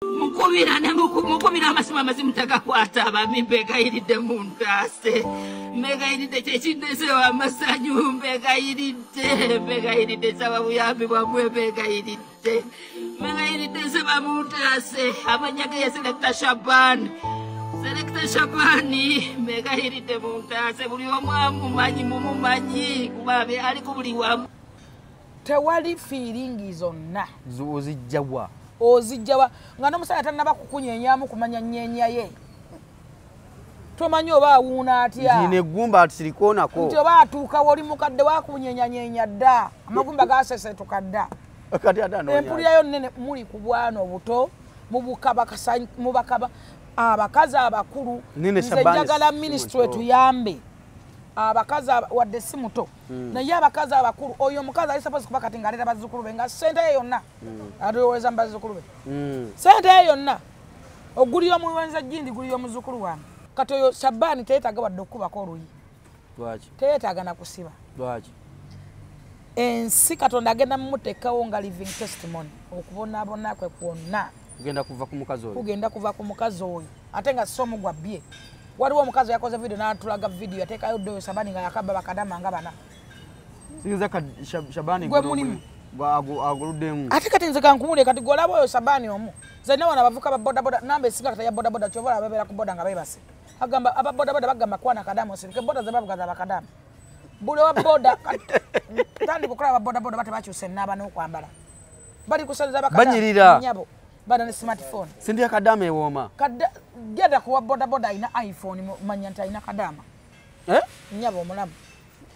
Mukubira ne mukubira amasimu amazimu tagakwata abami mbegayiridde muntaase mbegayiridde kyekindesewo amasanyu mbegayiridde mbegayiridde nsaba buyambi bwammwe mbegayiridde mbegayiridde nsaba muntaase amanya ge ye Selekta Shaban Selekta Shabani mbegayiridde muntaase buli omu amumanyi mumumanyi kuba ali ku buli wamu. Tewali feeling zonna ozijjawa ozijjawa nga n'omusajja tannaba kukunyenyamu kumanya nnyenya ye tomanyi oba awuuna atya nti neggumba atisirikoonako nti oba atuukawo oli mukadde wakunyenyanyeenya dda amagumba gasesetuka dda kati ate anoonya empulirayo nnene muli ku bwana obuto mubakaba abakazi abakulu. Nze njagala minisitule etuyambe abakazi wadde si muto naye abakazi abakulu oyo omukazi ali supposed kuba kati ng'aleeta bazzukulu be nga ssente ye yonna atulowooza mu bazzukulu be ssente ye yonna ogulira omuwenza gindi gulira omuzzukulu wange. Kati oyo Shabani teyeetaaga wadde okukubako oluyi. Lwaki? Teyeetaaga na kusiba. Lwaki? Ensi Katonda agenda mumuteekawo nga living testimony okubonaabona kwe kwonna kugenda kuva ku mukazi oyo, kugenda kuva ku mukazi oyo ate nga si omu gwabbye. Waliwo omukazi yakoze video n'atulaga video yateekayo ddoyo Shabani nga yakabba bakadama nga bana. Sinza Shabani gwe mulimu aguluddemu. Ate kati nze kankubuulire kati gw'olaba oyo Shabani omu nze nina wano abavuka ba bodaboda namba esinga kati ya bodaboda ky'ova olaba babeera ku boda nga beebase. Agamba aba bodaboda bagamba kwana kadamu osirike boda ze bavuga za bakadamu. Buli wa boda tandika okulaba aba bodaboda bate bakyusa ennaaba n'okwambala. Bali kusaliza bakadamu. Banyirira. Nnyabo. Bana ne smartphone. Sente ya kadamu ewooma. Genda kuwa bodaboda alina iPhone manya nti alina kadaama. Eh? Nnyabo omulamu.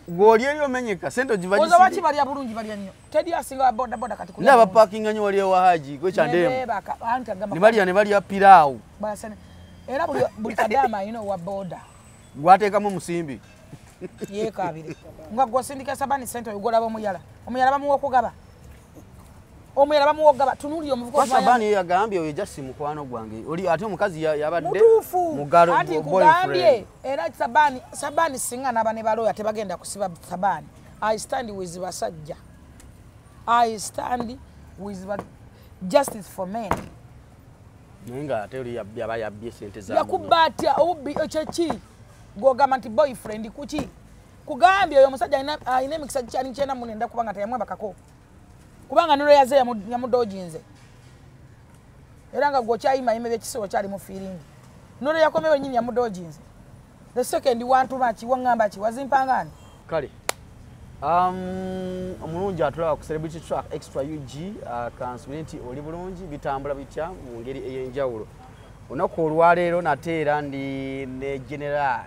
Gw'oli eri omenyeka sente ogiva Oza waki balya bulungi balya nnyo. Teri asinga wa bodaboda kati kulya. Ndaba parkinga nnyo wali ewa Haji gwe Kyandemu. Anti agamba Ne balya ne balya piraawo. Balasane. Era buli kadaama alina owa boda. Gwateekamu omusimbi. Yeekaabire. Nga gw'osindika Shabani sente oyo gw'olaba omuyala. Omuyala bamuwa okugaba. Omuyala bamuwa okugaba tunuulira omuvubuka. Shabani ye yagambye oyo just mukwano gwange. Oli ate omukazi yabadde mutuufu. Mugalo Anti nkugambye era Shabani singa n'aba ne balooya tebagenda kusiba Shabani. I stand with basajja. I stand with justice for men. Naye nga ate oli yaba yabbye sente za yakubba atya obubbi ekyo ki gw'ogamba nti boyfriend kuki kugambye oyo omusajja alina emikisa gikyali 99 kubanga teyamwebakako kubanga nolo yaze yamudojinze era nga gw'okyayimayima ebyekisibo kyali mu feeling nolo yakomewo nnyini yamudojinze the second wantuma ki waŋŋamba ki wazimpangani. Kale omulungi atulaba ku Celebrity Track Extra UG kansubire nti oli bulungi bitambula bitya mu ngeri ey'enjawulo. Olunaku olwaleero nate era ndi ne General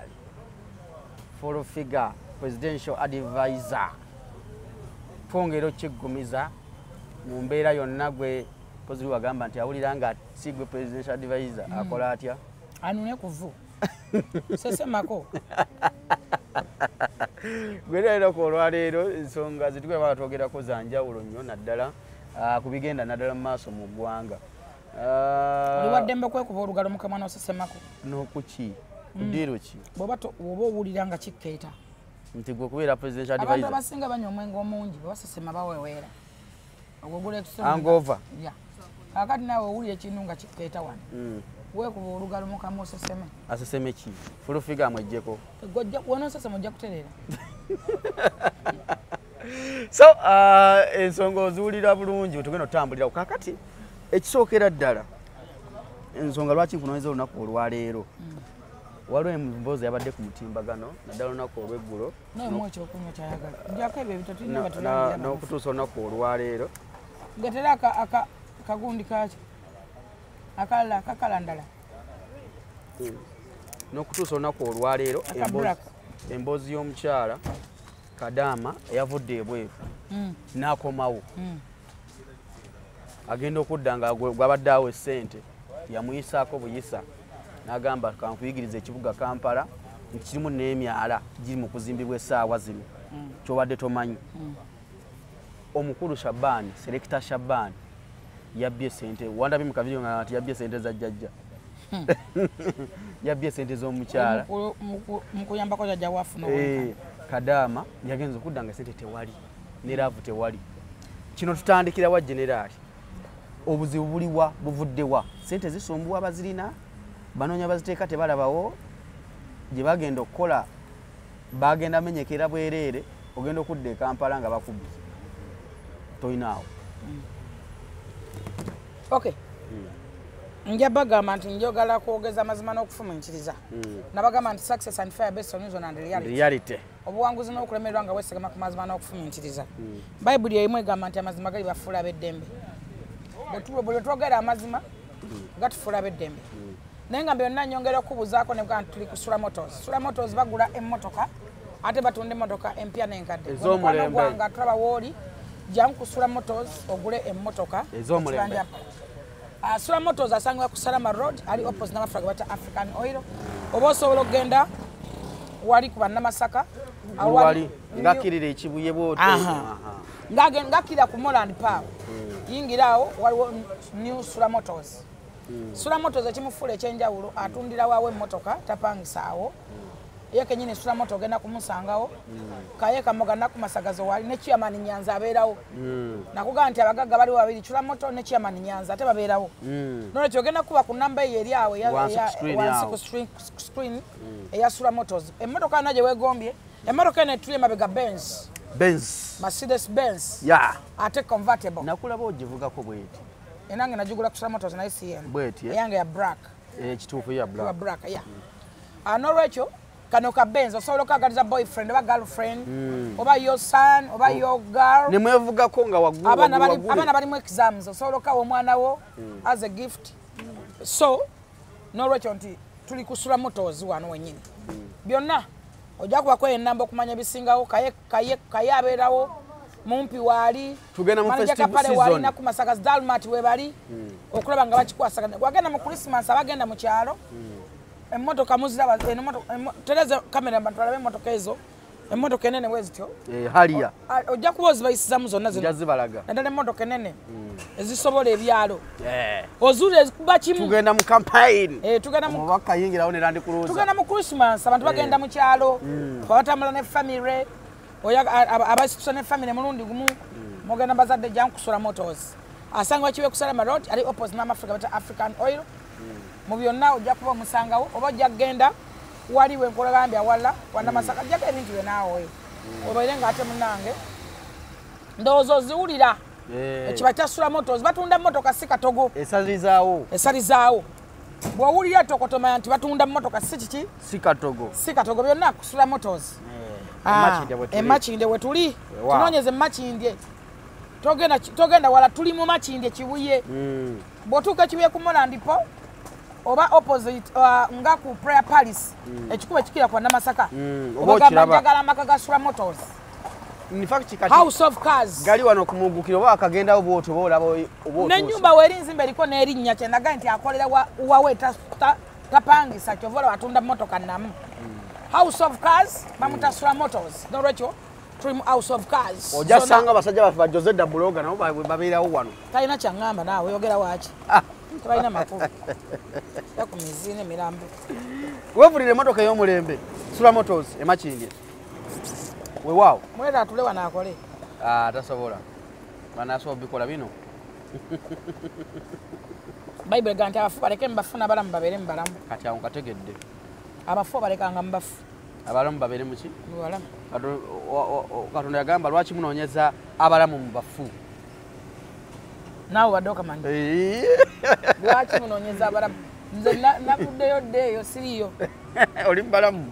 Full Figure Presidential Advisor twongera okukiggumiza mu mbeera yonna gwe Poziri wagamba nti awulira nga si gwe Presidential Advisor akola atya? Anune kuvu sesemako. Gwe leero ku olwaleero ensonga zitugenda twogerako za njawulo nnyo naddala ku bigenda naddala mu maaso mu ggwanga. Oli waddembe okwekuba olugalo mukamwa n'osesemako. N'okuki? Ku ki? Bw'oba owulira nga kikkeeta. Nti gwe okubeera Presidential Advisor. Abantu abasinga banywa omwenge omungi bwe basesema baweweera. Ogwo ekisonga. Hangover. Yeah. Kaakati naawe owulira ekintu nga kikkeeta wano. Weekuba olugalo mukamwa oseseme. Aseseme ki? Full Figure amweggyeko. W'onoosesema ojja kutereera. So ensonga oziwulira bulungi tugenda otambulira. Kaakati ekisookera ddala ensonga lwaki nkunoonyeza olunaku olwaleero. Waliwo emboozi yabadde ku mutimbagano naddala olunaku olw'eggulo N'omu ekyokunywa kyayagala. Njako ebyo ebito tulina batulangira. N'okutuusa olunaku olwaleero. Ngatera akagundi kaaki akalala akakalandala. N'okutuusa olunaku olwaleero emboozi y'omukyala Kadaama eyavudde ebweru n'akomawo. Agenda okudda nga gwabadde awo essente yamuyisaako buyisa n'agamba kankuyigiriza ekibuga Kampala nti kirimu n'emyala giri mu kuzimbibwa essaawa zino ky'obadde tomanyi. Omukulu Shabani, Selekta Shabani yabbye sente wandabye mu kavidiyo nga nti yabbye sente za jjajja. Yabbye sente z'omukyala mu kuyambako jjajja wafuna Kadaama yagenze okudda nga sente tewali ne laavu tewali. Kino tutandikira wa General? Obuzibu buliwa, buvuddewa? Sente zisumbuwa bazirina, banoonya baziteeka tebalabawo, gye bagenda okukola bagenda menyekera bwereere, ogenda okudda e Kampala nga bakubye. Toyinaawo. Okay. Nja bagamba nti njogala kwogeza amazima n'okufumiitiriza. Nabagamba nti success and failure based on reason and reality. Obuwanguzi n'okulemererwa nga weesigama ku mazima n'okufumiitiriza. Bayibuli erimu egamba nti amazima gali bafuula ab'eddembe. Bwe twogera amazima gatufuula ab'eddembe. Naye nga byonna nnyongera okubuuzaako ne bugamba nti tuli ku Sula Motors. Sula Motors bagula emmotoka ate batunda emmotoka empya n'enkadde. Mukwano gwange tulaba w'oli, jangu ku Sula Motors ogule emmotoka ez'omulembe. Sula Motors asangibwa ku Salama Road, ali opposite n'amafuta bata African Oil. Oba osobola okugenda wali ku Bannamasaka, awali ngakirira ekibuye bw'otyo. Ngakirira ku Moland Park. Yingira awo waliwo New Sula Motors. Sula Motors ekimufuula ekyenjawulo atundira waawo emmotoka tapangisaawo. Ye kennyini Sula Motors ogenda kumusangawo. Kaye Kamoga nakumasagazo wali ne Chairman Nyanza abeerawo. Nakugamba nti abagagga baliwo babiri, Sula Motors ne Chairman Nyanza ate babeerawo. Nolwekyo ogenda kuba ku namba eyo eri awo wansi ku screen eya Sula Motors. Emmotoka yonna gye weegombye, emmotoka eno etuli emabega Benz. Benz. Mercedes Benz. Yeah. Ate convertible. Nakulaba ogivugako bweti. Enange nagigula ku Sula Motors naye si eno. Bweti, eh? Eyange ya black. Ekituufu ya black. Ya black, yeah. Nolwekyo kano ka Benz osobola okukagaliza boyfriend oba girlfriend, oba your son oba your girl. Ne mwevugako nga waggulu. Abaana bali mu exams, osobola okawa omwana wo as a gift. So nolwekyo nti tuli ku Sula Motors wano wennyini. Byonna ojja kubako ennamba okumanya ebisingawo. Kaye abeerawo mumpi waali, tugenda mu festive season, nakumasaka Dalmat we bali okulaba nga bakikwasaganya. Wagenda mu Christmas abagenda mu kyalo, emmotoka muziraba, tereza kamera abantu balabe emmotoka ezo, emmotoka enene bwe zityo. Haliya ojja kuba ozibayisizamu zonna zino, nja zibalaga, naddala emmotoka enene ezisobola ebyalo. Ozuula ezikuba kimu. Tugenda mu campaign. Tugenda mu omubaka yingirawo ne Land Cruiser. Tugenda mu Christmas, abantu bagenda mu kyalo, batambula ne family, abasitusa ne family mulundi gumu, mugenda bazadde jangu ku Sula Motors. Asangwa kiwe ku Salama Road, ali opposite n'amafuta bata African Oil. Mu byonna ojja kuba omusangawo, oba ojja kugenda wali we nkolagambye awalala Wannamasaka, ojjako ebintu byo naawe obeere ng'ate munnange ndowooza oziwulira. Ekiba kya Sula Motors batunda mmotoka si katogo, esalizaawo, esalizaawo. Bw'owulira tokotomanya nti batunda mmotoka si kiki, si katogo, si katogo. Byonna ku Sula Motors. Emakindye we tuli, tunoonyeze Makindye. Togenda wala, tuli mu Makindye Kibuye. Bw'otuuka Kibuye ku Moland Park oba opposite nga ku Prayer Palace, ekikubo ekikira ku Bannamasaka, oba njagala amaka ga Sula Motors. In fact, kati House of Cars gali wano ku mugukiro oba akagendawo bw'otyo oba olaba oba otuuse. N'ennyumba weeri nzimba eriko n'erinnya kye nagambye nti akolera wawe tapangisa, kyova olaba atunda mmotoka nnamu. House of Cars bamuta Sula Motors. Nolwekyo tuli mu House of Cars. Ojja sanga abasajja baffe ba Jose da Buloga nabo babeerawo wano. Talina kyaŋŋamba naawe, oyogera waaki? Tebalina makulu. Yakumizi n'emirambo. Weevulira emmotoka ey'omulembe Sula Motors e Makindye. Weewaawo. Muleta atule wano akole. Tasobola. Banaasobola bikola bino. Bayibuli egamba nti abafu baleke mu bafu n'abalamu babeere mu balamu. Kati awo nkategedde. Abafu obalekanga mu bafu. Abalamu babeere mu ki? Mu balamu. Katonda yagamba lwaki munoonyeza abalamu mu bafu? Naawe obadde okamanyi. Lwaki munoonyeza abalamu? Nze navuddeyo dda eyo siriyo. Oli mu balamu.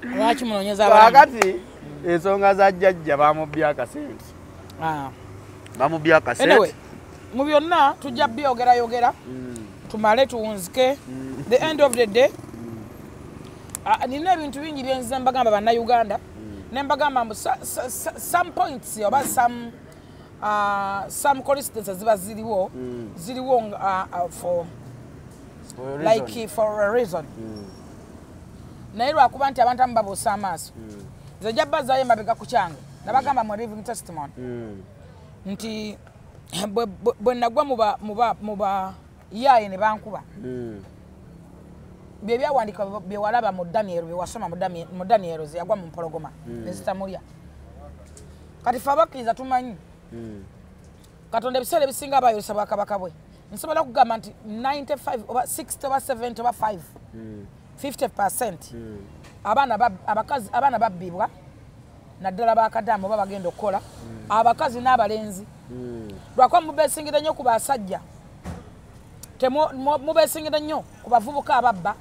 Lwaki munoonyeza abalamu? Kaakati ensonga za jjajja bamubbye akasente. Bamubbye akasente. Anyway, mu byonna tujja byogerayogera, tumale tuwunzike. The end of the day, nina ebintu bingi bye nzize mbagamba Bannayuganda, ne mbagamba mbu some points oba some coincidences ziba ziriwo, ziriwo for like for a reason. Naye lwakuba nti abantu abamu babuusa amaaso. Nze nja bazaayo emabega ku kyange, nabagamba mu living testimony nti bwe nagwa mu bayaaye ne bankuba, bye byawandiikibwa bye walaba mu Daniel, bye wasoma mu Daniel ze yagwa mu mpologoma ne zitamulya. Kati ffe abakkiriza tumanyi Katonda ebiseera ebisinga abayolesa bwakabaka bwe. Nsobola okugamba nti 95 oba 60 oba 70 oba 5 50% abaana abaana babbibwa naddala bakadamu oba bagenda okukola abakazi n'abalenzi. Lwakuba mubeesingira nnyo ku basajja, mubeesingira nnyo ku bavubuka ababba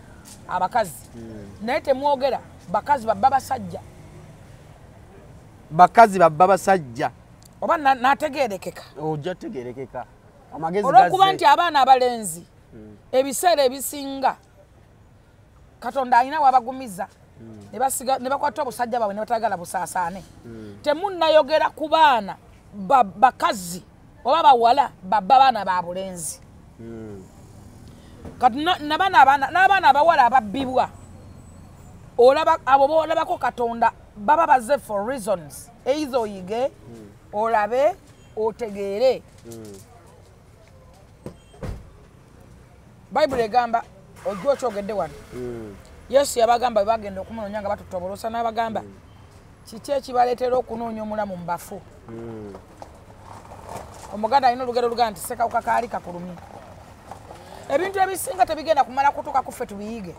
abakazi, naye temwogera bakazi babba basajja. Bakazi babba basajja oba n'ategeerekeka. Ojja tegeerekeka amagezi olw'okuba nti abaana abalenzi ebiseera ebisinga Katonda alina wabagumiza ne bakwata obusajja baabwe ne batagala busaasaane. Temunnayogera ku baana bakazi oba bawala babba baana ba bulenzi. Kati n'abaana abawala ababbibwa abo boolabako Katonda baba bazze for reasons. Either oyige olabe otegeere. Bayibuli egamba ojja okyogedde wano. Yesu yabagamba bwe bagenda okumunoonya nga batutte obulusa n'abagamba kiki ekibaleetera okunoonya omulamu mu bafu. Omuganda alina olugero olugamba nti ssekawuka kaali kakulumye. Ebintu ebisinga tebigenda kumala kutuuka ku ffe tubiyige.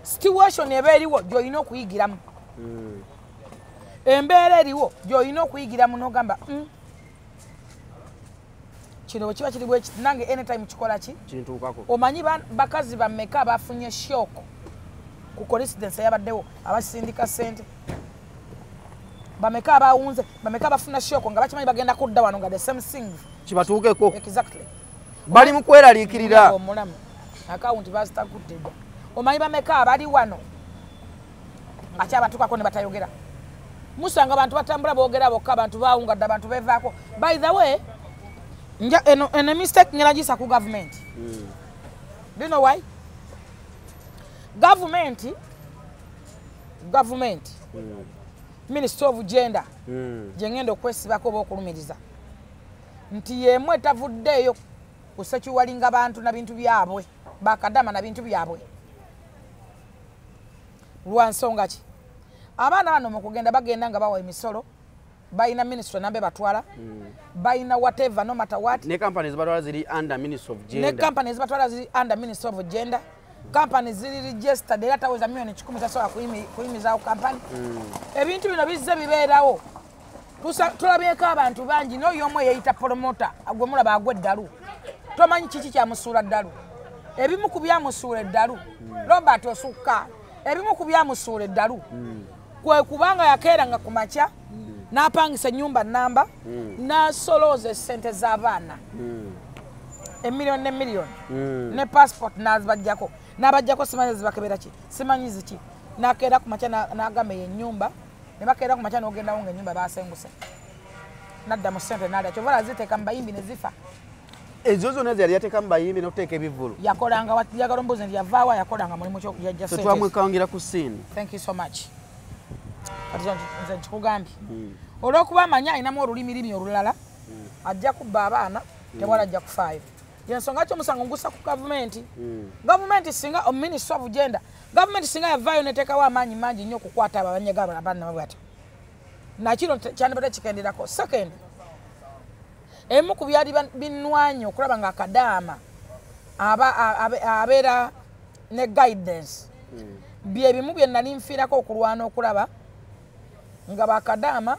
Situation eba eriwo gy'olina okuyigiramu. Embeera eriwo gy'olina okuyigiramu n'ogamba kino bwe kiba kiri bwe kiti nange anytime kikola ki? Kintuukako. Omanyi bakazi bameka bafunye shock ku coincidence eyabaddewo abasindika ssente. Bameka abawunze, bameka abafuna shock nga bakimanyi bagenda kudda wano nga the same thing. Kibatuukeko. Exactly. Bali mu kweraliikirira. Omulamu akawunti bazitakudde dda. Omanyi bameka abali wano nga kyabatuukako ne batayogera. Musanga abantu batambula boogera bokka, abantu baawunga dda, abantu beevaako. By the way, eno mistake ngera gisa ku government. Do you know why? Government Minister of Gender gye ngenda okwesibako oba okulumiriza nti yemu etavuddeeyo kusekiwalinga bantu na bintu byabwe, bakadama na bintu byabwe. Lwa nsonga ki? Abaana bano mu kugenda bagenda nga bawa emisolo, balina ministry nambe batwala, balina whatever no matter what. Ne companies batwala ziri under Ministry of Gender. Ne companies batwala ziri under Ministry of Gender. Companies ziri registered era taweza milioni 10 tasobola kuyimizaawo company. Ebintu bino bizze bibeerawo. Tulabyeko abantu bangi n'oyo omu eyeyita promoter gwe mulaba agwa eddalu. Tomanyi kiki kyamusuula ddalu. Ebimu ku byamusuula eddalu. Robert Osukka. Ebimu ku byamusuula eddalu. Kwe kubanga yakeeranga ku makya n'apangisa ennyumba namba n'asolooza essente z'abaana emiliyoni ne miliyoni ne passport n'azibaggyako n'abaggyako simanyi zibakebera ki simanyi ziki n'akeera ku makya n'agamba eyo ennyumba ne bakeera ku makya n'ogendawo ng'ennyumba baasenguse n'adda mu ssente n'alya. Kyova olaba ziteeka mu bayimbi ne zifa. Ezo zonna ze yali yateeka mu bayimbi n'okuteeka ebivvulu. Yakolanga yagala ombuuzi nti yavaawa yakolanga mulimu ki yajja So ssente. Twamwekangira ku scene. Thank you so much. Kati nze nkikugambye. Olw'okuba amanyi alinamu olulimirimi olulala ajja kubba abaana tewali ajja kufaayo. Yensonga ki omusango ngusa ku gavumenti. Gavumenti singa Minister of Gender, gavumenti singa yavaayo neteekawo amaanyi mangi nnyo okukwata abo abanyaga abaana bwati. Nakino kyandibadde kikenderako. Second, ebimu ku byali binwanye okulaba nga akadaama abeera ne guidance bye bimu bye nali nfiirako okulwana okulaba nga bakadaama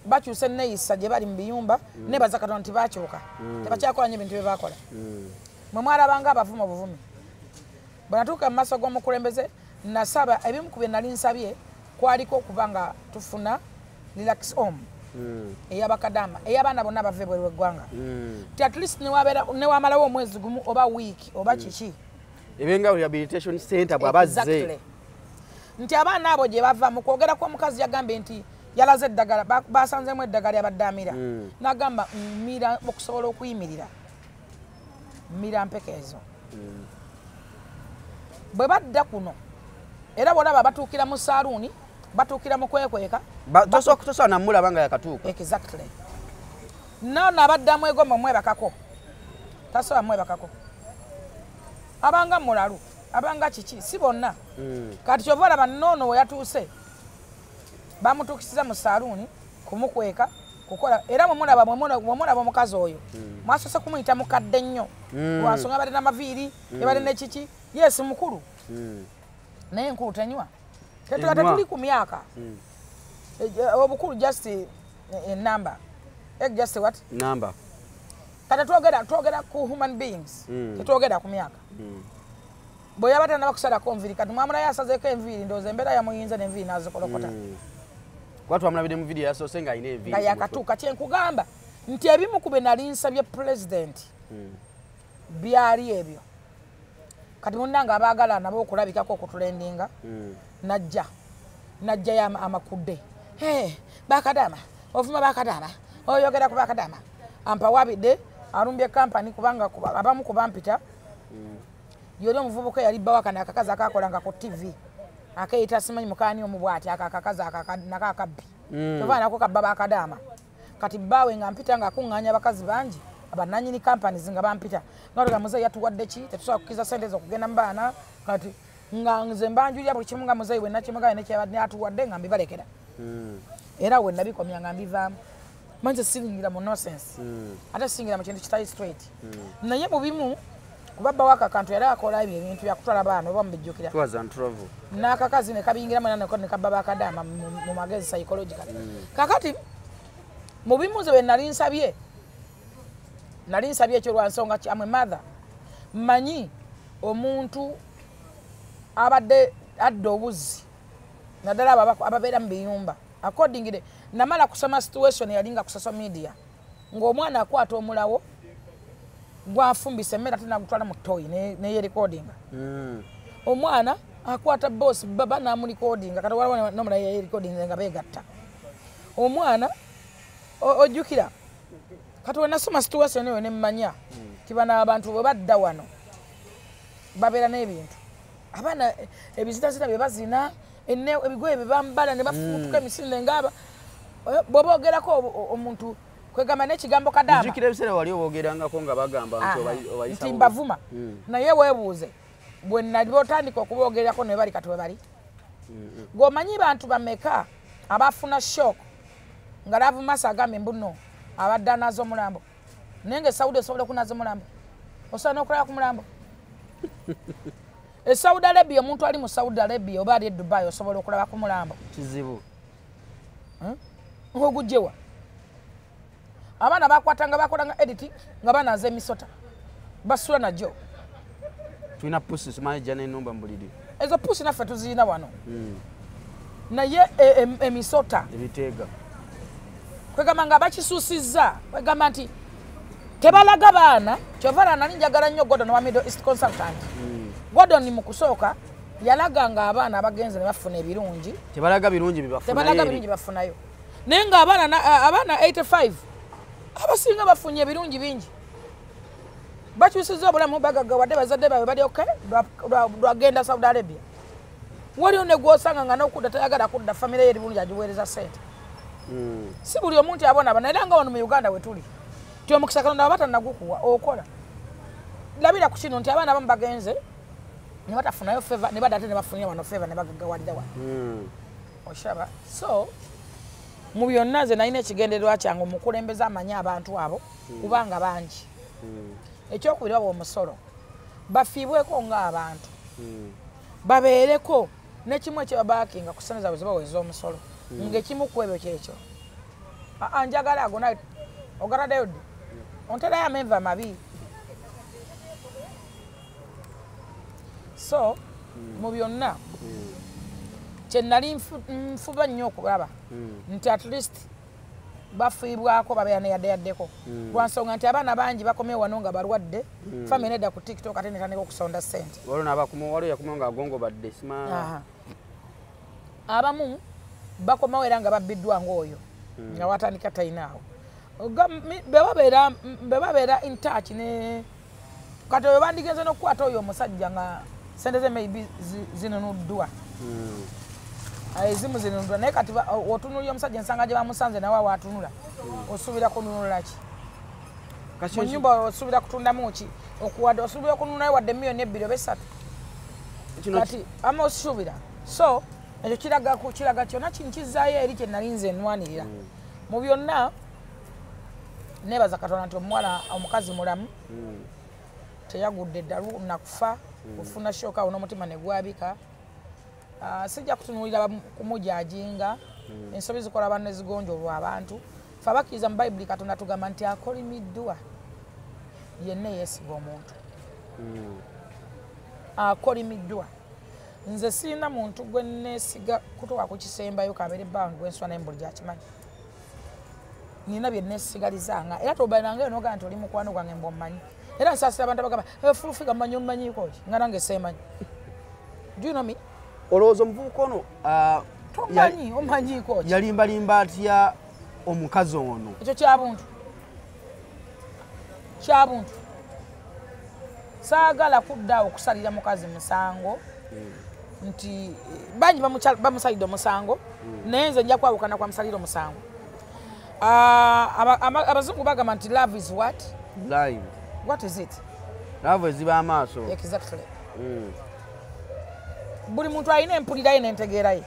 bakyusa enneeyisa gye bali mu biyumba. Nebaza Katonda nti bakyuka, tebakyakola nnyo ebintu bye bakola. Mwe mwalabanga abavuma obuvumi. Bwe natuuka mu maaso g'omukulembeze nasaba ebimu ku bye nali nsabye kwaliko okuba nga tufuna relax home ey'abakadaama ey'abaana bonna bava ebweru w'eggwanga, ti at least newamalawo omwezi gumu oba wiiki oba kiki. Ebenga rehabilitation center bw'abazze. Exactly. Nti abaana abo gye bava mu kwogera kw'omukazi yagambye nti yalaze eddagala basanzeemu eddagala lyabadde amira n'agamba mmira okusobola okuyimirira mmira mpeke ezo. Bwe badda kuno era bwolaba batuukira mu saaluuni, batuukira mu kwekweka. Tosobola namulaba nga yakatuuka. Exactly. Noono abaddamu egomba omwebakako tasobola mwebakako, abanga mulalu abanga kiki si bonna. Kati kyova olaba noono we yatuuse bamutuukisiza mu saaluuni kumukweka Kukola era mwemulaba mwemulaba omukazi oyo. Mwasose kumuyita mukadde nnyo. Lwansonga abadde n'amaviiri, ebadde n'ekiki. Yes, mukulu. Naye enkulu tenywa. Tetuli ku myaka. Obukulu just a number. Just what? Number. Kati twogera ku human beings. Tetwogera ku myaka. Bwe yaba tannaba kusalako nviiri, kati mwamulayo asazeeko enviiri, ndowooza embeera yamuyinza n'enviiri n'azikolokota. Kuba twamulabidde mu vidiyo yasoose ng'alina enviiri. Nga yakatuuka. Kye nkugamba nti ebimu ku bye nali nsabye pulezidenti byali ebyo. Kati munnange abaagala nabo okulabikako okutulendinga, najjayo amakudde. Bakadama, ovuma bakadama, oyogera ku bakadama. Ampawabidde, alumbye kampani kubanga abamu ku bampita. Yoli omuvubuka yali bba wakano akakazi akakolanga ku TV. Akeyita simanyi mukaani omu bw'ati, ako akakazi nako akabbi. Kyova nako kabba bakadama. Kati bbaawe nga mpita ng'akuŋŋaanya abakazi bangi, abannannyini companies nga bampita. Nga tugamba muzeeyi yatuwadde ki? Tetusobola kukkiriza ssente zo okugenda mu baana. Kati nga nze mbanjulira buli kimu nga muzeeyi bwe nakimugaye ne atuwadde nga mbibalekera. Era we nabikomya nga mbivaamu. Manze siringira mu nonsense. Ate siringira mu kintu kitali straight. Naye mu bimu kuba bba waka akantu yali akola ebyo ebintu byakutwala baana oba mubijjukira. N'akakazi ne kabiyingiramu era nako ne kabba bakadaama mu magezi psychological. Kakati mu bimu nze bwe nali nsabye ekyo lwa nsonga ki amwe mother mmanyi omuntu abadde adda obuzzi naddala abo ababeera mu biyumba. Accordingly namala kusoma situation yali nga ku social media ng'omwana akwata omulawo gwafumbisa emmere ate n'agutwala mu toyi neyerekodinga. Omwana akwata boss baba n'amurekodinga, kati waliwo n'omulala yeyerekodinga nga beegatta. Omwana ojjukira kati wenasoma situation eyo ne mmanya nti bano abantu bwe badda wano babeera n'ebintu. Abaana ebizitazita bye bazina, ebigoye bye bambala ne bafuutuka emisinde ng'aba bw'oba ogerako omuntu kwegamba n'ekigambo kadaama. Nzijukira ebiseera wali oboogerangako nga bagamba nti obayisa nti mbavuma. Naye weebuuze bwe nali otandika okuboogerako ne bali kati we bali. Ng'omanyi bantu bameka abafuna shock nga Love Mercy agambye mbu nno abadde anaaza omulambo. Naye nga e Saudi osobola okunaaza omulambo? Osobola n'okulaba ku mulambo? E Saudi Arabia, omuntu ali mu Saudi Arabia oba ali e Dubai osobola okulaba ku mulambo? Kizibu. Ng'ogujjewa. Abaana bakwatanga bakolanga edit nga banaaza emisota. Basula nagyo. Tulina pusi simanyi ejja n'ennumba mu buliri. Ezo pusi naffe tuzirina wano. Naye emisota. Ebiteega. Kwegamba nga bakisuusizza, kwegamba nti tebalaga baana, kyova nali njagala nnyo Gordon wa Middle East Consultant. Gordon mu kusooka yalaga nga abaana abagenze ne bafuna ebirungi. Tebalaga birungi bye bafunayo. Tebalaga birungi bafunayo. Naye nga abaana 85 abasinga bafunye ebirungi bingi. Bakyusizza obulamu bagaggawadde bazadde baabwe bali okay lwagenda Saudi Arabia. Waliwo ne gw'osanga nga n'okudda tayagala kudda, famire ye eri bulungi agiweereza ssente. Si buli omuntu abonaabona, era nga wano mu Uganda we tuli. Nti omukisa Katonda aba tannagukuwa okola. Labira ku kino nti abaana abamu bagenze ne batafunayo favor ne badda ate ne bafunira wano favor ne bagaggawalira wano. Oshaba. So mu byonna nze nalina ekigendererwa kyange omukulembeze amanyi abantu abo kubanga bangi. Ekyokubiri bawa omusolo bafiibweko ng'abantu. Babeereko n'ekimu ekyebabaakinga ku ssente zaabwe ze bawa ez'omusolo. Ng'ekimu ku ebyo kyekyo. Njagala ago naye ogaladdeyo ddi? Onterayo amenvu amabi. So mu byonna kye nali nfuba nnyo okulaba nti at least bafiibwako babeera neyaddeyaddeko. Lwa nsonga nti abaana bangi bakomyewo wano nga balwadde, famire nedda ku TikTok ate netandika okusonda ssente. Waliwo yakomawo ng'agongobadde Abamu bakomawo era nga babbiddwa ng'oyo nga watandika talinaawo. Be babeera in touch ne kati oyo bandigenze n'okukwata oyo omusajja nga ssente ze maybe zinunuddwa. Ezimu zinunuddwa naye kati otunuulira omusajja ensanga gye bamusanze nawe waatunula osuubira kununula ki? Mu nnyumba osuubira kutundamu ki? Okuwadde osuubira okununayo wadde 2 oba 3. Kati ama osuubira. So ekyo kiraga kyonna kinkizaayo eri kye nali nze nnwanirira. Mu byonna Nebaza Katonda nti omuwala omukazi mulamu. Teyagudde ddalu nakufa, kufuna shoka n'omutima ne gwabika. Sijja kutunuulira kumujajinga. Ensobi zikola abantu ne zigonjolwa abantu. Ffe abakkiriza mu Bayibuli Katonda tugamba nti akolimiddwa yenna yeesiga omuntu. Akolimiddwa. Nze sirina muntu gwe neesiga kutuuka ku kisembayo kabeere bba gwe nsula naye bulijjo akimanyi. Nina bye neesigalizanga era tobeeranga n'ogamba nti oli mukwano gwange mbw'ommanyi. Era nsaasira abantu abagamba Full Figure mmanyi ommanyiiko ki nga nange seemanyi. Do you know me? Olowooza omuvubuka ono tomanyi omanyiiko ki? Yalimbalimba atya omukazi ono? Ekyo kyabuntu. Kyabuntu. Saagala kudda okusalira mukazi musango. Nti bangi bamusalidde omusango, naye nze nja kwawukana kwa musalira omusango. Abazungu bagamba nti love is what? Blind. What is it? Love eziba amaaso. Exactly. Buli muntu alina empulira ye n'entegeera ye.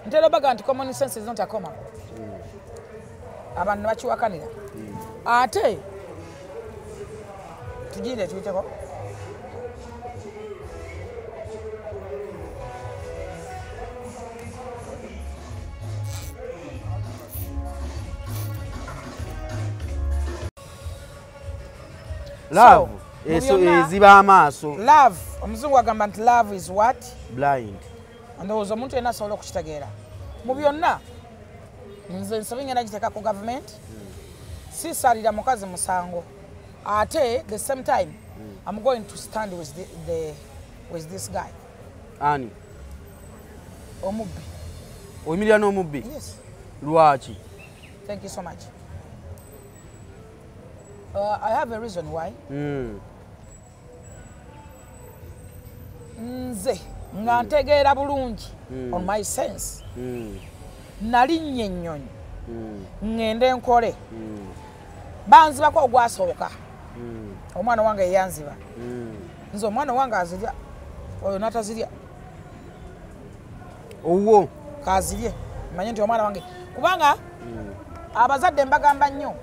Ntera baga nti common sense is not a common. Abantu ne bakiwakanira. Ate tugire tuyiteko. Love eziba amaaso. Love, omuzungu agamba nti love is what? Blind. Ndowooza omuntu yenna asobola okukitegeera. Mu byonna nze ensobi ngenda giteeka ku gavumenti. Sisalira mukazi musango. Ate the same time I'm going to stand with with this guy. Ani? Omubbi. Oyimirira n'omubbi? Yes. Lwaki? Thank you so much. I have a reason why. Nze nga ntegeera bulungi on my sense. Nalinnya ennyonyi. Ŋŋende nkole. Banzibako ogwasooka. Omwana wange yeyanziba. Nze omwana wange azirya, oyo n'atazirya. Owwo. Kazirye. Manye nti omwana wange. Kubanga abazadde mbagamba nnyo.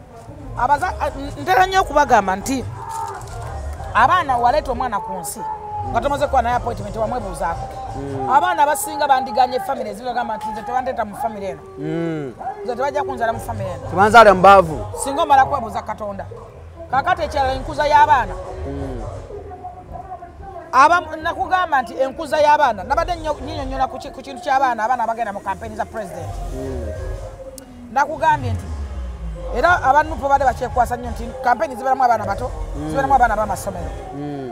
Ntera nnyo okubagamba nti abaana waleeta omwana ku nsi nga tomaze kuba naye appointment wamwebuuzaako. Abaana abasinga bandiganye famire ezibagamba nti nze tebandeeta mu famire eno. Nze tebajja kunzaala mu famire eno. Tebanzaala mu baavu. Singa omala kwebuuza Katonda. Kaakati ekirala enkuza y'abaana. Nakugamba nti enkuza y'abaana nabadde nnyonnyola ku kintu ky'abaana abaana abagenda mu kampeyini za president. Nakugambye nti era abanupo badde bakyekwasa nnyo nti kampeyini zibeeramu abaana bato, zibeeramu abaana b'amasomero.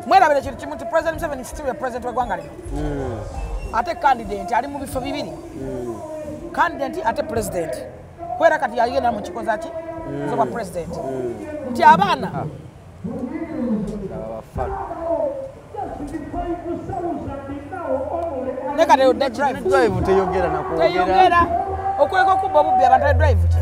Mwerabira ekintu kimu nti President Museveni still ye president w'eggwanga lino. Ate candidate ali mu bifo bibiri. Candidate ate president. Kwera kati yagenda mu kikoza ki? Z'obwa president. Nti abaana ne kati the drive. Drive teyogera nakwogera. Teyogera. Okuleka okubba obubbi abantu drive ki?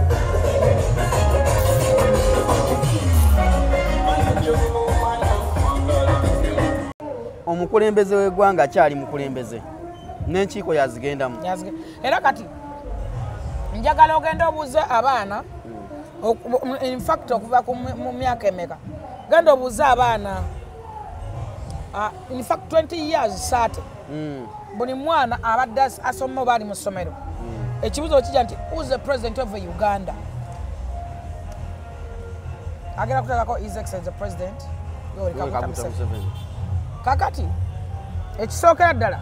Omukulembeze w'eggwanga akyali mukulembeze n'enkiiko yazigendamu. Era kati njagala ogenda obuuze abaana, in fact okuva mu myaka emeka, genda obuuze abaana in fact 20 years 30. Buli mwana abadde asoma oba ali mu ssomero. Ekibuuzo kijja nti who's the president of Uganda? Agenda kuteekako His Excellency the President Yoweri Kaguta Museveni. Kakati ekisookera ddala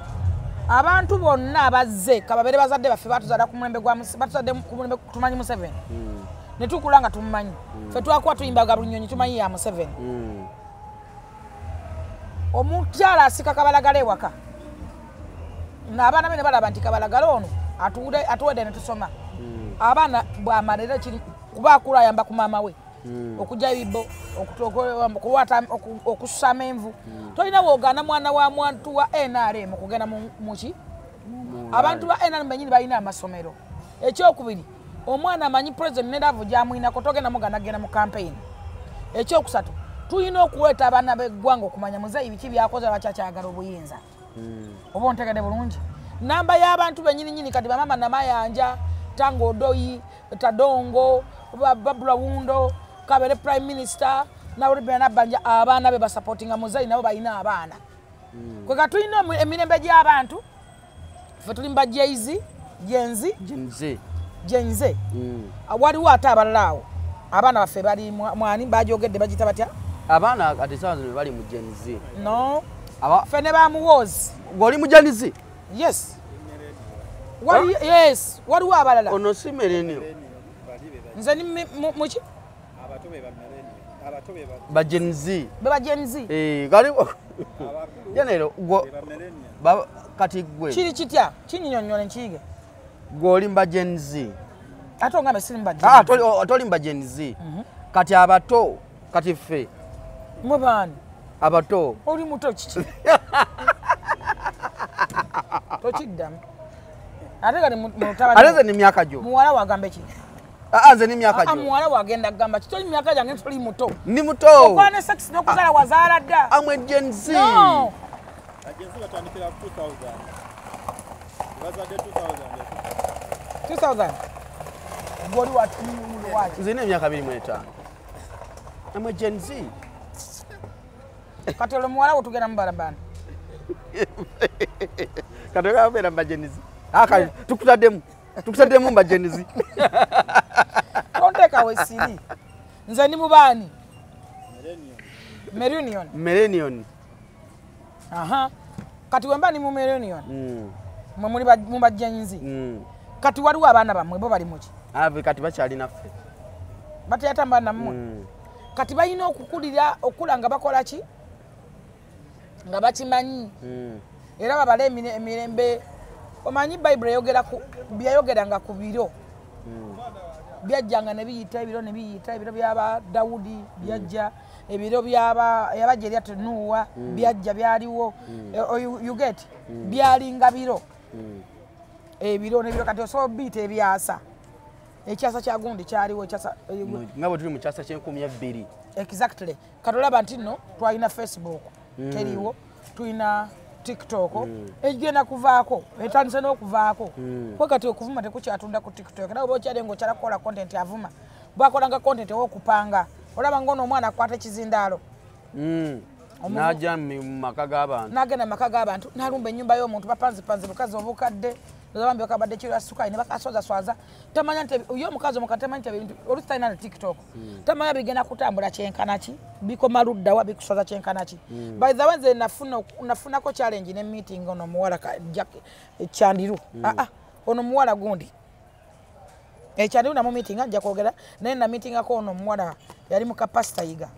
abantu bonna abazze kababeere bazadde baffe batuzaala ku mulembe gwa batuzadde ku mulembe tumanyi Museveni. Ne tukula nga tumumanyi. Ffe twakuba tuyimbaga buli nnyonyi tumanyi ya Museveni. Omukyala asika kabalagala ewaka. N'abaana be ne balaba nti kabalagala ono atuwedde ne tusoma. Abaana bw'amala era kiri kuba akula ayamba ku maama we. Okujja ebibbo, okussa amenvu. Tolina bw'ogaana mwana wa muntu wa NRM okugenda mu ki? Abantu ba NRM bennyini balina amasomero. Ekyokubiri, omwana amanyi president ne love gy'amuyinako togenda mugaana kugenda mu campaign. Ekyokusatu, tulina okuleeta abaana b'eggwanga okumanya muzeeyi biki by'akoze lwaki akyagala obuyinza. Oba ontegedde bulungi. Namba y'abantu bennyini nnyini kati bamama Namayanja, Tango Odoi, Tadongo, Babula Wundo, Kabere prime minister na Nabbanja abaana be basupportinga muzeeyi nabo balina abaana. Kweka tulina emirembe gy'abantu ffe tuli mu Jay-Z, Gen Z. Waliwo ate abalala awo abaana baffe bali mwani bajogedde bagiyita batya? Abaana ate saawa zino bali mu Gen Z. No. Ffe ne bamuwoozi. Gw'oli mu Gen Z? Yes. Yes, waliwo abalala. Ono si millennial. Nze ni muki? Abato be ba millennial. Abato be ba Gen Z. Be ba Gen Z. Gali General gwo kati gwe. Kiri kitya? Kinyinyonnyole nkiyige. Gw'oli mba Gen Z. Ate ongambe siri mba Gen Z. Toli mba Gen Z. Kati abato kati ffe. Mwe baani? Abato. Oli muto kiki? Tokiddamu. Ate kati mutabani. Ate nze ni myaka gyo. Muwala wagambe ki? Nze ni myaka gyo. Muwala wagenda kugamba ki? Toli myaka gyange toli muto. Ndi muto. Okuba ne sex n'okuzaala wazaala dda. I'm a Gen Z. No. Gen Z batandikira 2000. Bazadde 2000. 2000. Gw'oli waki? Nze nina emyaka 25. I'm a Gen Z. Kati olwo muwala wo tugenda mubalabana. Kati obeera mu Gen Z. Kati tukutaddemu mba Gen Z. Tonteeka we siri. Nze ndi mu baani? Millennium. Millennium. Aha. Kati wemba ni mu millennium. Mwe muli mu ba Gen Z. Kati waliwo abaana bammwe bo bali muki? Kati bakyali naffe. Bateyatambala nammwe. Kati balina okukulira okula nga bakola ki? Nga bakimanyi. Era babale emirembe. Omanyi Bible eyogera ku byayogeranga ku biro. Byajjanga ne biyita ebiro ne biyita ebiro byaba Dawudi byajja ebiro byaba yabajja erya Nuwa byajja byaliwo. You get byalinga biro. Ebiro n'ebiro kati osobola biyita ebyasa. Ekyasa kya gundi kyaliwo ekyasa nga bwe tuli mu kyasa ky'enkumyabiri. Exactly. Kati olaba nti nno twalina Facebook teriwo, tulina TikTok egenda kuvaako, etandise n'okuvaako. Kuba kati okuvuma tekukyatunda ku TikTok. Era oba okyali ng'okyala kukola content avuma. Bwakolanga content ow'okupanga. Olaba ng'ono omwana akwata ekizindaalo. N'ajja mu maka g'abantu. N'agenda mu maka g'abantu, n'alumba ennyumba y'omuntu bapanzipanzi bukazi obukadde. Bambi bakabadde kiro sukaali ne bakaswazaswaza. Tamanya nti ye omukazi omukadde tamanyi nti ebintu oluusi talina na TikTok. Tamanya bigenda kutambula kyenkana ki, bikoma ludda wa bikuswaza kyenkana ki. By the way nze nafunako challenge ne meeting ono omuwala Kyandiru. Ono omuwala gundi. Kyandiru namu meeting ajja kwogera naye na meetingako ono omuwala yali mu kapasita Yiga.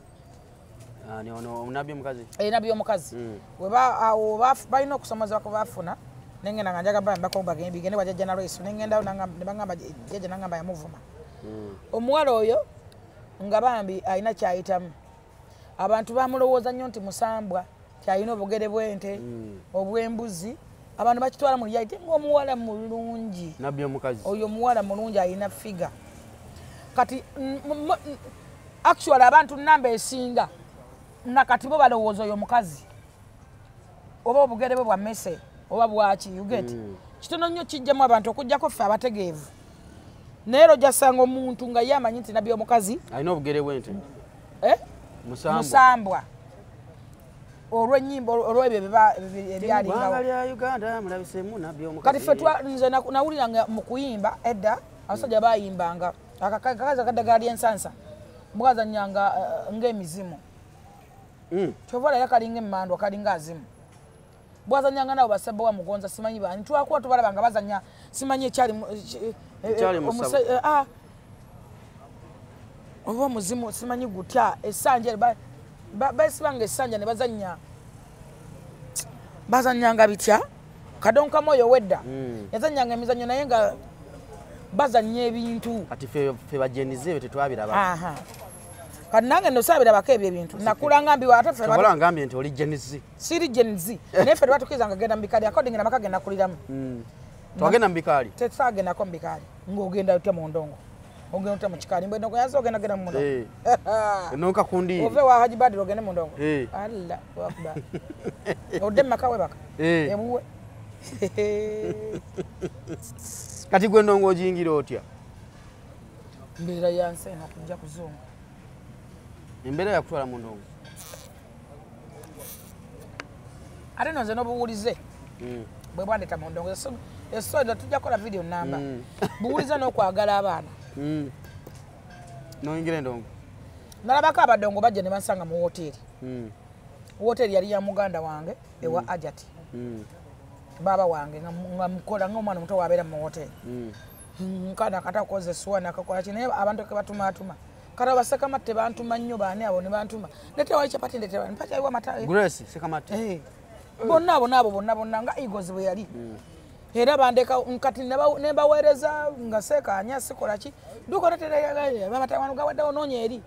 Ani ono omunabbi omukazi? Nabbi omukazi. Weba awo balina okusomozebwa kwe baafuna. Nengenda nga njaga bambako bagende bigende wajja na Lois nengenda ne bangamba jjajja nangamba yamuvuma. Omuwala oyo nga bambi alina kyayitamu. Abantu bamulowooza nnyo nti musambwa kyalina obugere bw'ente obw'embuzi. Abantu bakitwala mu reality ng'omuwala mulungi. Nabbi omukazi. Oyo omuwala mulungi alina figure. Kati actually abantu namba esinga nakati bo balowooza oyo omukazi oba obugere bwe bwa mmese oba bwaki, you get. Kitono nnyo kijjamu abantu okuggyako ffe abategeevu. Naye era ojja omuntu nga ye amanyi nti nabbi omukazi alina obugere bw'ente. Musambwa. Olw'ennyimba olw'ebyo ebyalingawo. Ggwanga lya Uganda mulabiseemu nabbi omukazi. Kati ffe nze nawuliranga mu kuyimba edda abasajja bayimbanga akakazi akaddagala ly'ensansa bwazannyanga ng'emizimu. Kyova olaba kalinga emmandwa kalinga azimu. Bwazanyanga nabo basebo wa Mugonza simanyi bani twakuwa tubalaba nga bazanya simanyi ekyali oba omuzimu simanyi gutya essanja basibanga essanja ne bazanya bazanyanga bitya Kadonka Moyo wedda yazanyanga emizannyo naye nga bazanya ebintu. Kati ffe ba Gen Z tetwabiraba. Kati nange nno saabirabako ebyo ebintu nakulanga mbiwa ate ffe Tobola ngambye nti oli Gen Z. Siri Gen Z naye ffe tebatukkiriza nga genda mu bikaali according n'amaka ge nakuliramu. Twagenda mu bikaali? Tetwagendako mu bikaali. Ng'ogenda otya mu ndongo? Ogenda otya mu kikaali? Mbwe endongo yansi ogenda genda mu ndongo. Enonka ku ndiiri. Ove wa Haji Badru ogende mu ndongo. Allah akbar. Odde mu maka webaka. Ewuwe. Kati gwe endongo ogiyingira otya? Mbeera ya nsi eno okujja kuzungu. Embeera yakutwala mu ndongo. Ate nno nze n'obuwulize bwe bwandeta mu ndongo. Esoda tujja kukola video namba. Buwulize n'okwagala abaana. N'oyingira endongo. Nalabako abadongo bajja ne bansanga mu woteeri. Woteeri yali ya muganda wange ewa Ajati. Baba wange nga mukola ng'omwana omuto wabeera mu woteeri. Nkana kata okoze essuwa nakakola ki naye abantu ke batumaatuma. Kata Basekamatte bantuma nnyo baani abo ne bantuma. Ndeetera wali chapati ndeetera mpakyaliwo amata. Grace Sekamatte. Bonna abo n'abo bonna bonna nga Eagles bwe yali. Era bandeka nkati ne baweereza nga seekaanya sikola ki. Dduka ndeetera amata wano gawaddewo noonya eri.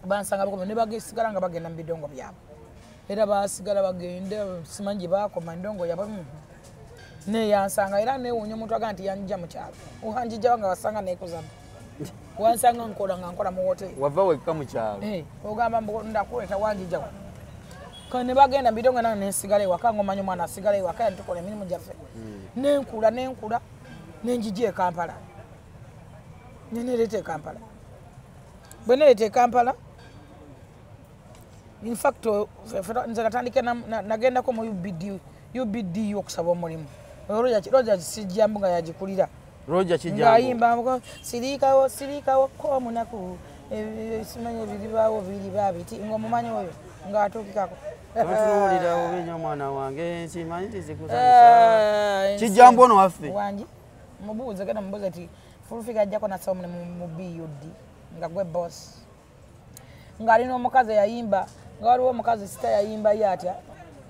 Bansanga bakoma ne basigala nga bagenda mu bidongo byabwe. Era basigala bagenda simanyi gye baakoma endongo yabwe. Neyansanga era neewuunya omuntu agamba nti yanjja mu kyalo. Wanjijjawa nga wasanga neekuzamu. Wansanga nkola nga nkola mu woteeri. Wava wekka mu kyalo. Ogamba mbu ndakuleeta wanjijjawa. Ne bagenda mu bidongo nange ne nsigala ewaka ng'omanyi omwana asigala ewaka tukola emirimu gyaffe. Nenkula nenkula ne njija e Kampala. Ne nereeta e Kampala. Bwe nereeta e Kampala, in fact nze natandika nagendako mu UBDU okusaba omulimu. Roger Kijjambu nga yagikulira. Roger Kijjambu. Ng'ayimba siriikawo siriikawo ko omunaku simanyi ebiribaawo biriba biti ng'omumanyi oyo ng'atuukikako. Totunuulira obi nnyo omwana wange simanyi nti zikusanyusa. Kijjambu ono waffe. Wangi mubuuze genda mubuuze nti Fulfiga ajjako n'asaba omulimu mu BUD nga gwe boss. Ng'alina omukazi eyayimba nga waliwo omukazi sita yayimba ye atya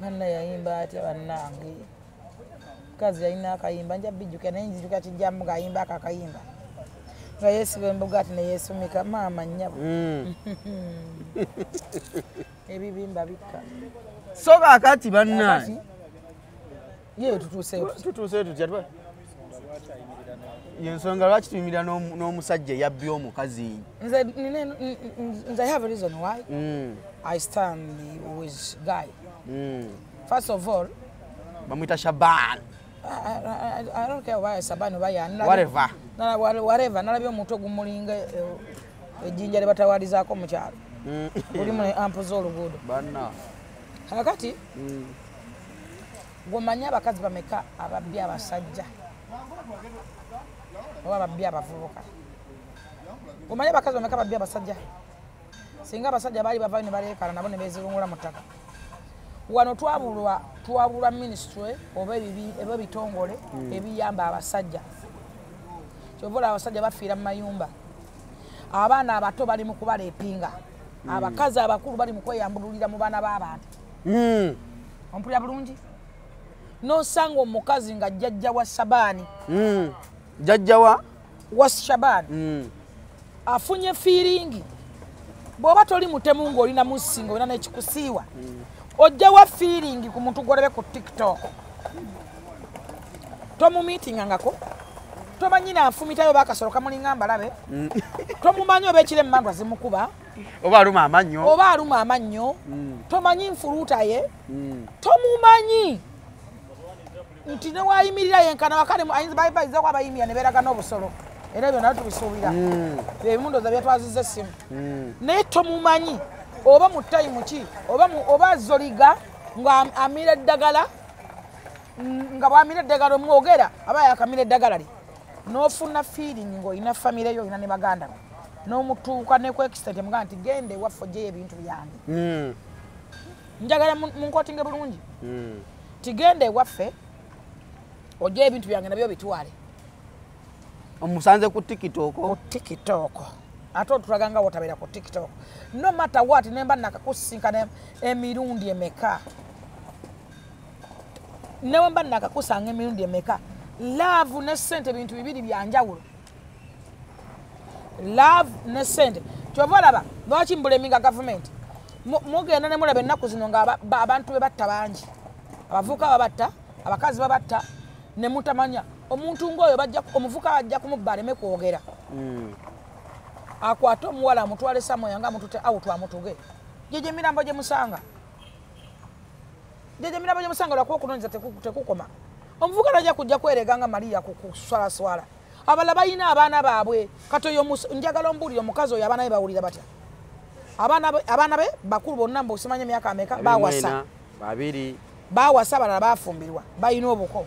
banna yayimba atya bannange. Mukazi yalina akayimba nja bijjukira naye nzijukira Kijjambu ng'ayimba ako akayimba. Nga yeesiba embuga ati ne yeesumika maama nnyabo. Ebibimba bikka. So kaakati bannange. Ye tutuuseeyo tutya? Tutuuseeyo tutya? Yensonga lwaki tuyimirira n'omusajja eyabbye omukazi? Nze I have a reason why I stand with guy. First of all, bamuyita Shaban. I don't care why Shaban oba yani. Whatever. Whatever. Nalabye omutwe gumulinga ejjinja lye batawalizaako mu kyalo. Gulimu ne ampu z'oluguudo. Banna. Kaakati gw'omanyi abakazi bameka ababbye abasajja oba babbye abavubuka. Omanyi abakazi bameka babbye abasajja. Singa abasajja baali bavaayo ne baleekaana nabo ne beezirungula mu ttaka. Wano twabulwa ministry oba ebitongole ebiyamba abasajja. Kyova olaba abasajja bafiira mu mayumba. Abaana abato bali mu kubaleepinga. Abakazi abakulu bali mu kweyambululira mu baana b'abantu. Ompulira bulungi? N'osanga omukazi nga jjajja wa Shabaani. Jjajja wa Shabaani. Afunye feeling. Bw'oba toli mutemu ng'olina mussi ng'olina n'ekikusiiwa. Ojja wa feeling ku muntu gw'olabe ku TikTok. Tomumiitingangako. Tomanyi n'anfumitayo oba akasolo kamulinga mbalabe. Tomumanyi oba ekiro emmandwa zimukuba. Oba aluma amannyo. Oba aluma amannyo. Tomanyi nfuluuta ye. Tomumanyi. Nti ne waayimirira yenkana wakale bayinza abayimirira ne beeraga n'obusolo. Era ebyo nabyo tubisuubira. Ebimu ndowooza byetwazizza essimu. Naye tomumanyi oba mu tayimu ki oba zoliga nga amira eddagala nga bw'amira eddagala omwogera aba yakamira eddagala lye. N'ofuna feeling ng'olina famire yo olina ne baganda bo. N'omutuuka ne ku extent mugamba nti genda ewaffe oggyeyo ebintu byange. Njagala munkotinge bulungi. Tigenda ewaffe ojja ebintu byange nabyo bitwale. Omusanze ku TikTok. Ku TikTok. Ate otulaga nga wotabeera ku TikTok. No matter what nemba nakakusinkana emirundi emeka. Newe mba nakakusanga emirundi emeka. Love ne ssente bintu bibiri bya njawulo. Love ne ssente. Kyova olaba lwaki mbuleminga gavumenti. Mugenda ne mulaba ennaku zino nga abantu be batta bangi. Abavubuka babatta, abakazi babatta ne mutamanya. Omuntu ng'oyo bajja omuvuka bajja kumubba aleme kwogera. Akwate omuwala amutwale somewhere nga amutute out amutuge. Gye emirambo gye musanga. Gye emirambo gye musanga lwakuba okunoonyeza tekukoma. Omuvuka tajja kujja kwerega nga Maria kuswalaswala. Abalala balina abaana baabwe. Kati oyo njagala ombuulire omukazi oyo abaana be bawulira batya? Abaana be bakulu bonna mbu simanya emyaka ameka bawasa. Babiri. Bawasa balala bafumbirwa. Balina obuko.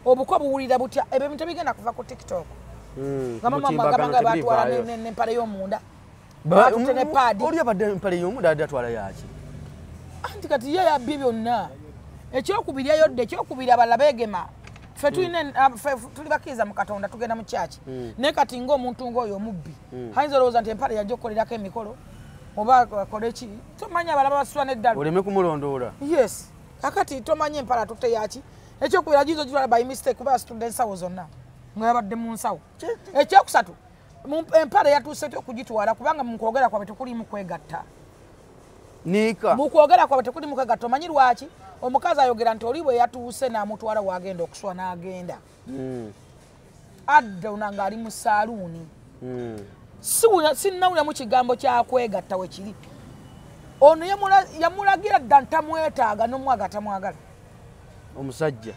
Obuko buwulira butya ebyo ebintu bigenda kuva ku TikTok. Nga mama agamba batwala n'empale y'omunda. Batutte ne paadi. Oli abadde empale y'omunda adde atwala yaki? Anti kati ye yabbye byonna. Ekyokubiri yayodde, ekyokubiri abalala beegema. Ffe tulina tuli bakkiriza mu Katonda, tugenda mu church. Naye kati ng'omuntu ng'oyo omubbi, ayinza olowooza nti empale yajja okukolerako emikolo oba akole ki? Tomanyi abalala basula n'eddalu. Oleme kumulondoola. Yes. Kakati tomanyi empale atutte yaki? Ekyokubiri agiyinza ogitwala by mistake kuba yasitudde ensawo zonna nga yabadde mu nsawo. Ekyokusatu, empale yatuuse etya okugitwala kubanga mu kwogera kwabwe tekuliimu kwegatta. Niika. Mu kwogera kwabwe tekuliimu kwegatta. Omanyi lwaki? Omukazi ayogera nti oli bwe yatuuse n'amutwala w'agenda okuswa n'agenda. Adda ono ng'ali mu saaluuni. Sinnawuliramu kigambo kya kwegatta we kiri. Ono yamulagira dda ntamwetaaga n'omwaga tamwagala. Omusajja.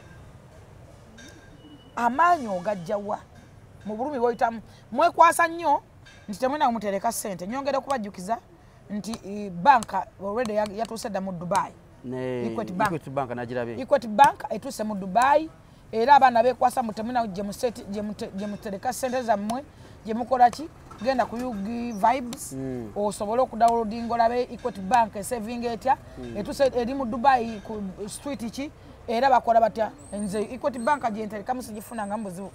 Amaanyi ogajja wa? Mu bulumi bw'oyitamu. Mwekwasa nnyo nti temulina mutereka ssente. Nnyongera okubajjukiza nti banka already yatuuse dda mu Dubai. Equity Bank. Equity Bank nagirabye. Equity Bank etuuse mu Dubai era abaana beekwasa mu temulina gye mutereka ssente zammwe gye mukola ki? Genda ku UG Vibes osobola okudownloadinga olabe Equity Bank esaving etya. Etuuse eri mu Dubai ku street ki era bakola batya. Nze Equity Bank gye nterekamu sigifunangamu buzibu.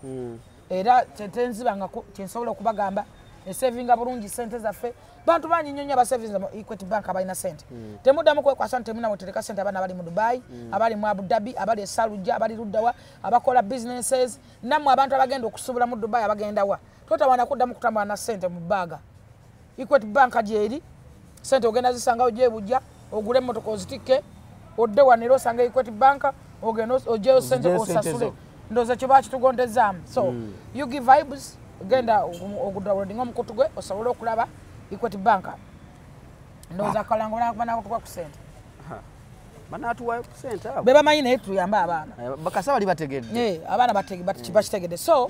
Era tenzibangako kye nsobola okubagamba esavinga bulungi ssente zaffe. Bantu bangi nnyo nnyo abasavinga mu Equity Bank abalina ssente. Temuddamu kwekwasa nti temulina mutereka ssente abaana abali mu Dubai, abali mu Abu Dhabi, abali e Sharjah, abali luddawa, abakola businesses, nammwe abantu abagenda okusuubula mu Dubai abagenda wa. Totawaana kuddamu kutambula na ssente mu bbaaga. Equity Bank gy'eri, ssente ogenda zisangawo gyebujja, ogule emmotoka ozitikke, odde wano era osanga Equity Bank, ogende oggyeyo ssente osasule. Ndowooza kye bakitugondezaamu. So UG Vibes genda ogudownloadinga omukutu gwe osobole okulaba Equity Bank. Ndowooza kalango banakutuwa ku ssente. Banaatuwayo ku ssente abo. Be bamanyi naye tuyambe abaana. Bakasa bali bategedde. Abaana bakitegedde. So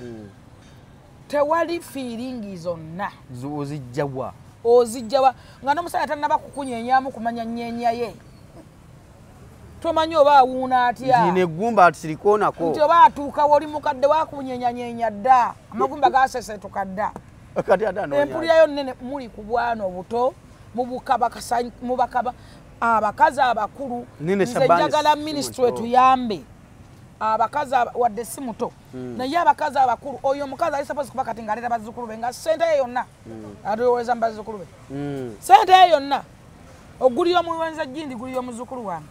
tewali feeling zonna. Ozijja wa? Ozijja wa? Nga n'omusajja tannaba kukunyenyamu kumanya nnyenya ye. Tomanyi oba awuuna atya. Nti n'eggumba tusirikoonako. Nti oba atuuka w'oli mukadde wakunyenyanyeenya dda. Amagumba gaseseetuka dda. Kati ate anoonya. Empulirayo nnene muli ku bwana obuto, mubakaba abakazi abakulu. Nze njagala minisitule tuyambe. Abakazi wadde si muto. Naye abakazi abakulu, oyo omukazi ali supposed kuba kati ng'aleeta bazzukulu be nga ssente ye yonna. Atulowooleza mu bazzukulu be. Ssente ye yonna. Ogulira omuwenza gindi gulira omuzzukulu wange.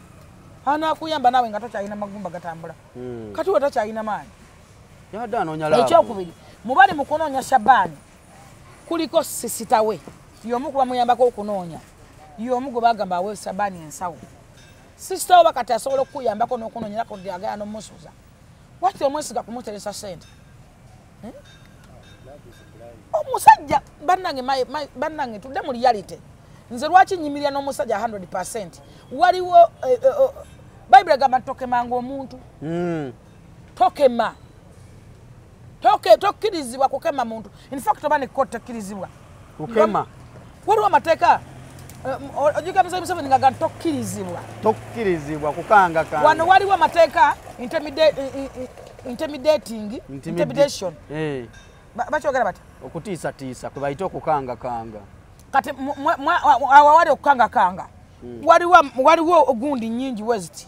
Anaakuyamba naawe nga tokyalina magumba gatambula. Kati we tokyalina maanyi. Yadde anoonya laavu. Ekyokubiri, mu bali mu kunoonya Shabaani kuliko sisita we. Y'omu ku bamuyambako okunoonya. Y'omu gwe bagamba awe Shabaani ensawo. Sisita we bakati asobola okukuyambako n'okunoonyerako ddi agaya n'omusuza. Lwaki omwesiga kumuteresa ssente? Omusajja bannange tudde mu reality. Nze lwaki nnyimirira n'omusajja 100%? Waliwo Bayibuli egamba nti tokemanga omuntu. Tokema. Tokkirizibwa kukema muntu. In fact oba ne kkooti tokkirizibwa. Kukema. Waliwo amateeka. Ojjukira Muzeeyi Museveni ng'agamba nti tokkirizibwa. Tokkirizibwa kukangakanga. Wano waliwo amateeka intimidating, intimidation. Bakyogera batya? Okutiisatiisa kwe bayita okukangakanga. Kati awo awali okukangakanga. Waliwo ogundi nnyingi weziti.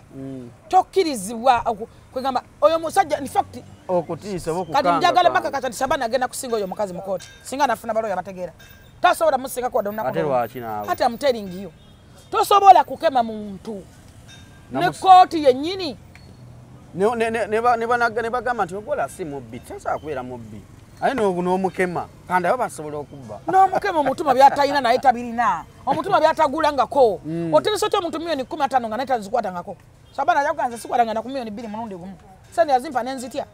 Tokkirizibwa kwegamba oyo musajja in fact okutiisa oba okukangakanga. Kati njagala bakakasa nti Shabaani agenda kusinga oyo omukazi mu kkooti. Singa anafuna balooya bategeera. Tasobola musingako wadde olunaku. Ate lwaki naawe? Ate I'm telling you. Tosobola kukema muntu. Ne kkooti yennyini. Ne bagamba nti ogola si mubbi, tasobola kubeera mubbi. Aye n'omukema kandi abo basobola okubba. N'omukema omutuma by'atalina naye tabirina. Omutuma by'atagulangako. Oteresa otya omuntu 15,000,000 nga naye tazikwatangako. Shabaani ajja kugamba nze sikwatangana ku 2,000,000 mulundi gumu. Ssente yazimpa ne nzitya.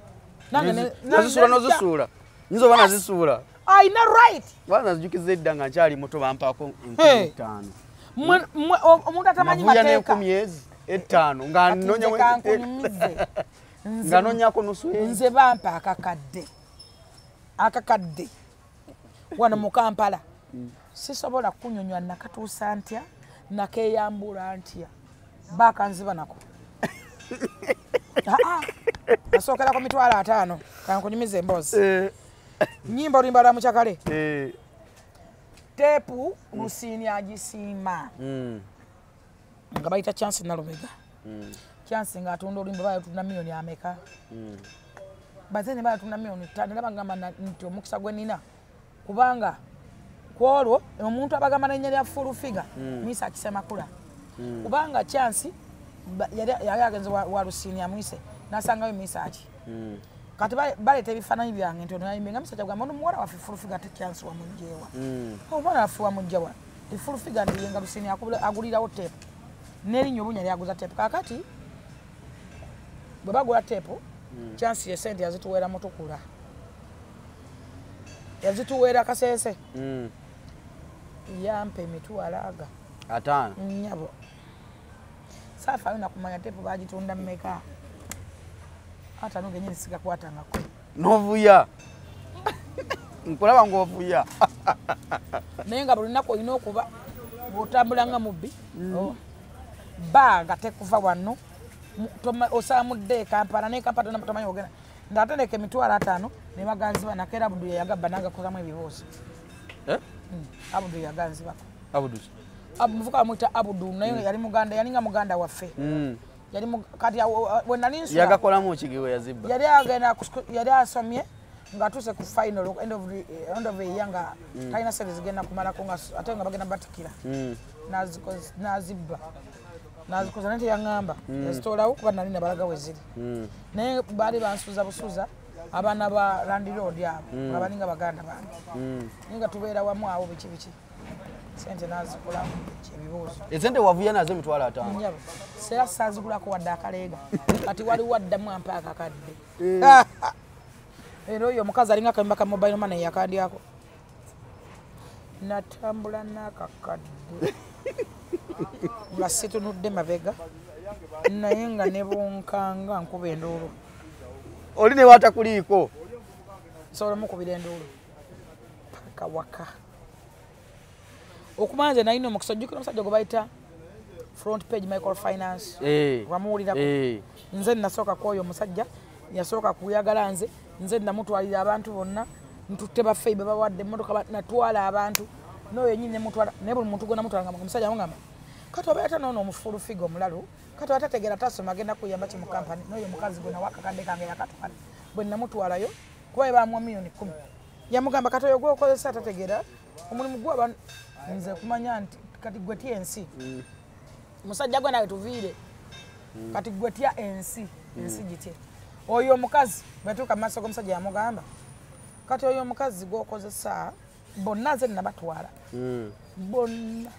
Nange nazisuula n'ozisuula. Nyinza oba nazisuula. Alina right. Kubanga nzijukiza edda nga nkyali muto bampaako 5,000. Omuntu atamanyi mateeka. Navuya n'enkumi ezi 5 nga nnoonyako nusu. Nze bampa akakadde. Akakadde. Wano mu Kampala. Sisobola kunyonywa nakatuusa ntya nakeyambula ntya bakanziba nako. Nasookerako 50,000 kankunyumiza emboozi. Nnyimba oluyimba lwa mukyakale. Teepu Lusiini agisiima. Nga bayita Chance Nalubega. Chance ng'atunda oluyimba bayatunda miliyoni ameka. Baze ne bayatunda miliyoni 5 era bagamba nti omukisa gwe nnina kubanga kwolwo omuntu abagamba n'erinnya lya full figure Misa Kisemakula. Kubanga Chance yali agenze wa Lusiini amwise n'asangayo Misa aki. Kati baleeta ebifaananyi byange nti ono yayimbe nga Misa kyagamba ono muwala waffe full figure ate Chance wamuggyewa. Omwana waffe wamuggyewa. Full figure nti nga Lusiini agulirawo teepu. N'erinnya obunya lyaguza teepu. Kaakati bwe bagula teepu Chance ye sente yazituweera mutukula. Yazituweera Kasese. Yampa 50,000. Nnyabo. Saafaayo nakumanya teepu bagitunda mmeka. 5 gennyini sigakwatangako. N'ovuya. Nkulaba ng'ovuya. Naye nga buli lunaku olina okuba ng'otambula nga mubbi. Baaga tekuva wano. Osaamudde e Kampala naye Kampala tomanyi ogenda. Ndaatandika 50,000 ne baganziba nako era Abudu yeyagabba n'agakozamu ebibuuzo. Abudu yaganzibako. Abudu? Omuvubuka bamuyita Abudu naye yali muganda, yalinga muganda waffe. Yali kati we nali nsula. Yagakolamu ki ge yazibba? Yali agenda yali asomye ng'atuuse ku final end of the year nga talina sente zigenda kumalako nga ate nga bagenda batikira. N'azibba. Nazikoza naye teyaŋŋamba. Yazitoolawo kuba nali nabalaga we ziri. Naye baali bansuuza busuuza abaana ba landlord abo nga balinga baganda bange. Naye nga tubeera wamu awo biki biki. Sente nazikolamu ebibuuzo. Esente wavuya nazo 50,000. Nnyabo. Sera saazigulako wadde akaleega. Kati waliwo addamu ampa akakadde. Era oyo omukazi alinga akayumba ka mobile money yakandyako. Natambula n'akakadde. Nga situnudde mabega naye nga ne bonkanga nkuba enduulu. Oli ne watakuliiko. Nsobola mukubira enduulu paka waka. Okumanya nze nalina omukisa ojjukira omusajja gwe bayita Front Page Michael Finance. Wamuwulirako. Nze nasooka ku oyo omusajja yasooka kuyagala nze nze namutwalira abantu bonna ntutte baffe be bawadde emmotoka natwala abantu n'oyo yennyini nemutwala naye buli muntu gwe namutwala nga omusajja amugamba kati obeera ate noono omufuulu figa omulalu kati atategeera tasoma agenda kuyamba ki mu kampani n'oyo omukazi gwe nawa akakadde kange yakatwala bwe namutwalayo kuba ye baamuwa 10 million yamugamba kati oyo gw'okozesa atategeera omulimu gwaba nze kumanya nti kati gwe tya ensi musajja gwe nawe tuviire kati gwe tya ensi ensi gitye oyo omukazi bwe yatuuka mu maaso g'omusajja yamugamba kati oyo omukazi gw'okozesa bonna nze nabatwala bonna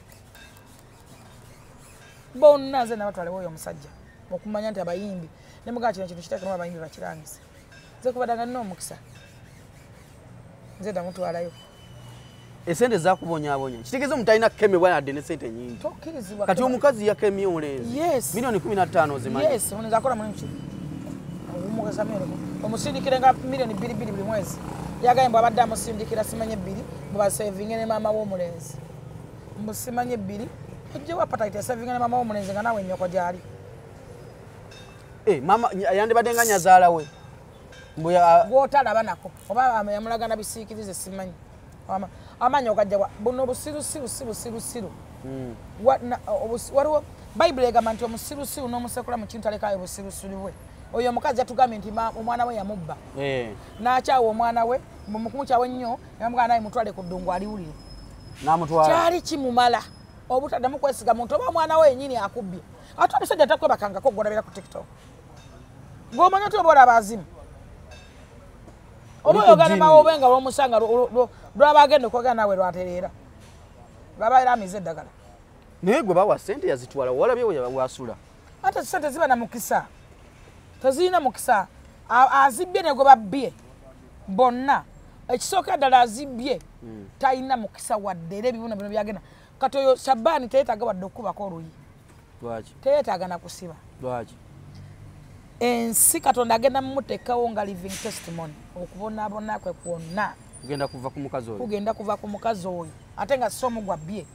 bonna nze nabatwala oyo omusajja okumanya nti abayimbi ne mugamba kino kintu kiteekemu abayimbi bakirangise nze kubadanga nina omukisa nze namutwalayo. Esente zakubonyaabonya kitegeeza omuntu alina kukemebwa yadde ne sente nnyingi. Tokkirizibwa. Kati omukazi yakemye omulenzi. Yes. 15 million ozimanyi. Yes, omulenzi akola mulimu ki? Omugasa miliyoni. Omusindikira nga 2 million buli mwezi. Yagambye mbu abadde amusindikira simanye 2 mbu basevinge ne maama w'omulenzi. Mbu simanye 2 ojjewo appetite esevinge ne maama w'omulenzi nga naawe ennyoko gy'ali. Mama yandibadde nga nyazaala we. Mbu gw'otalaba nako oba yamulaga na bisiikirize simanyi. Amaanyi ogajjawa buno busirusiru si busirusiru. Waliwo Bayibuli egamba nti omusirusiru n'omusekula mu kintu alekayo busirusiru bwe. Oyo omukazi yatugambye nti omwana we yamubba. N'akyawa omwana we mukumukyawa ennyo yamugamba naye mutwale ku ddungu aliwulire. N'amutwala. Kyali kimumala obutaddamu kwesiga muntu oba omwana we yennyini akubbye. Ate omusajja takwebakangako gw'olabira ku TikTok. Gw'omanyi oti oba olaba azimu. Oba oyogana mawobe nga lw'omusanga lwaba agenda okwogera naawe lwatereera. Lwaba era amize eddagala. Naye gwe bawa ssente yazitwala walabye wasula. Ate ssente ziba na mukisa. Tezirina mukisa. Azibbye ne gwe babbye bonna. Ekisooka ddala azibbye talina mukisa wadde era ebibuno bino byagenda. Kati oyo Shabaani teyeetaaga wadde okukubako oluyi. Lwaki? Teyeetaaga na kusiba. Lwaki? Ensi Katonda agenda mumuteekawo nga living testimony okubonaabona kwe kwonna. Kugenda kuva ku mukazi oyo. Kugenda kuva ku mukazi oyo. Ate nga si omu gwabbye.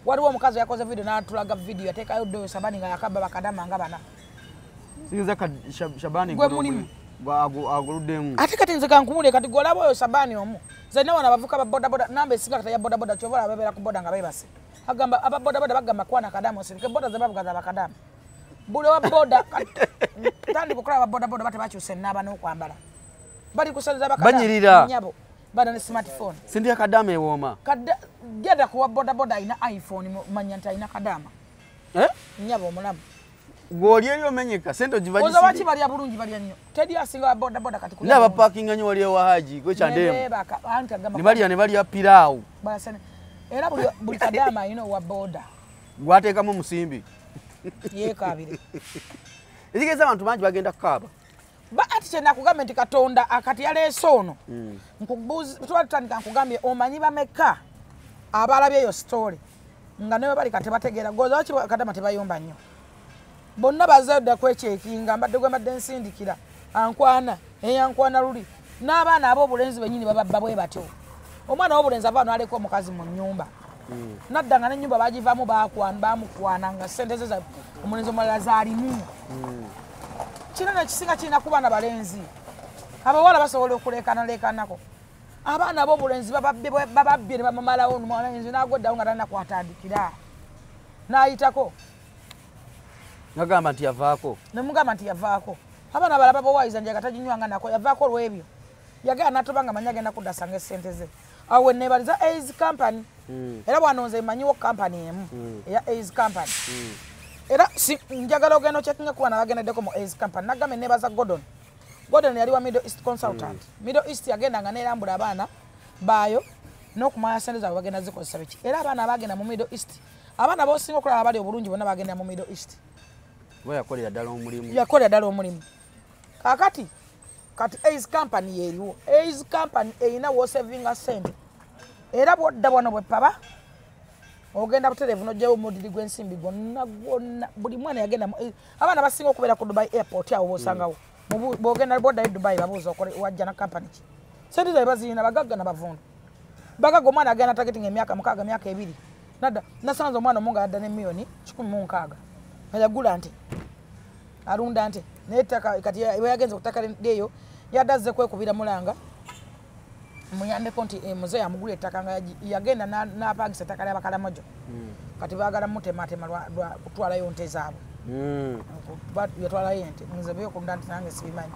Waliwo omukazi yakoze video n'atulaga video yateekayo ddoyo Shabani nga yakabba bakadama nga bana. Sinza Shabani gwe mulimu. Aguluddemu. Ate kati nze kankumule kati gw'olaba oyo Shabani omu. Nze nina wano abavuka ba bodaboda namba esinga kati ya bodaboda ky'ova olaba babeera ku boda nga beebase. Agamba aba bodaboda bagamba kwana kadamu osirike boda ze bavuga za bakadamu. Buli wa boda tandika okulaba aba bodaboda bate bakyusa ennaaba n'okwambala. Bali kusanyiza bakadamu. Banyirira. Nnyabo. Bana ne smartphone. Sente ya kadamu ewooma. Genda kuwa bodaboda alina iPhone manya nti alina kadaama. Eh? Nnyabo omulamu. Gw'oli eri omenyeka sente ogiva Oza waki balya bulungi balya nnyo. Teri asinga wa bodaboda kati kulya. Ndaba parkinga nnyo wali ewa Haji gwe kyandemu. Ne balya piraawo. Era buli kadaama alina owa boda. Gwateekamu omusimbi. Yeekaabire. Ekitegeeza abantu bangi bagenda kukaaba. Ati kye nakugambye nti Katonda akati yaleese ono. Tuba tutandika nkugambye omanyi bameka abalabye eyo story nga ne bwe bali kati bategeera goza lwaki kadama tebayomba nnyo. Bonna bazadde kwekyekinga mbadde gwe mbadde nsindikira ankwana eyankwana luli n'abaana ab'obulenzi bennyini bababba bwe batyo. Omwana w'obulenzi ava n'aleka omukazi mu nnyumba. Nadda nga n'ennyumba bagivaamu baamukwana nga ssente ze omulenzi omulala zaalimu. Kinene ekisinga kirina ku baana balenzi. Abawala basobola okuleekanaleekanako. Abaana ab'obulenzi bababbye ne bamamalawo omulenzi n'agweddawo nga talina kwatandikira. N'ayitako. Nagamba nti yavaako. Ne mugamba nti yavaako. Abaana abalala babawayiza njaga taginywanga nako yavaako olw'ebyo. Yagenda n'atoba nga manyi agenda kudda asanga essente ze. Awo we neebaliza Ace Company. Era bwano nze mmanyiwo company emu eya Ace Company. Era njagala ogenda okyekinga ku baana bagendeddeko mu Ace Company. Nagambye neebaza Gordon. Gordon yali wa Middle East consultant. Middle East yagendanga n'erambula abaana baayo n'okumanya ssente zaabwe bagenda zikozesa biki. Era abaana abagenda mu Middle East, abaana b'osinga okulaba abali obulungi bonna bagenda mu Middle East. Yakolera ddala omulimu. Yakolera ddala omulimu. Kaakati kati Ace Company yeeriwo. Ace Company erina w'osevinga ssente. Era bw'odda wano bwe paba ogenda butereevu n'oggyayo omudiri gw'ensimbi gwonna gwonna. Buli mwana yagenda abaana basinga okubeera ku Dubai airport awo b'osangawo. Bw'ogenda bw'oddayo Dubai babuuza wajja na company ki. Ssente zaabwe bazirina bagagga na bavundu. Bagagga omwana agenda targeting emyaka 6 myaka 2. Nadda nasanze omwana omu nga yadda ne 1,160,000. Nga yagula nte. Alunda nte. Naye ettaka kati bwe yagenze ku ttaka lyeyo yadde azze kwekubira mulanga. Muyambeko nti muzeeyi amugula ettaka nga yagenda n'apangisa ettaka ly'Abakalamojo. Kati baagala mutematema lwa kutwalayo nte zaabwe. Yatwalayo ente. Nze byokunda nti nange sibimanyi.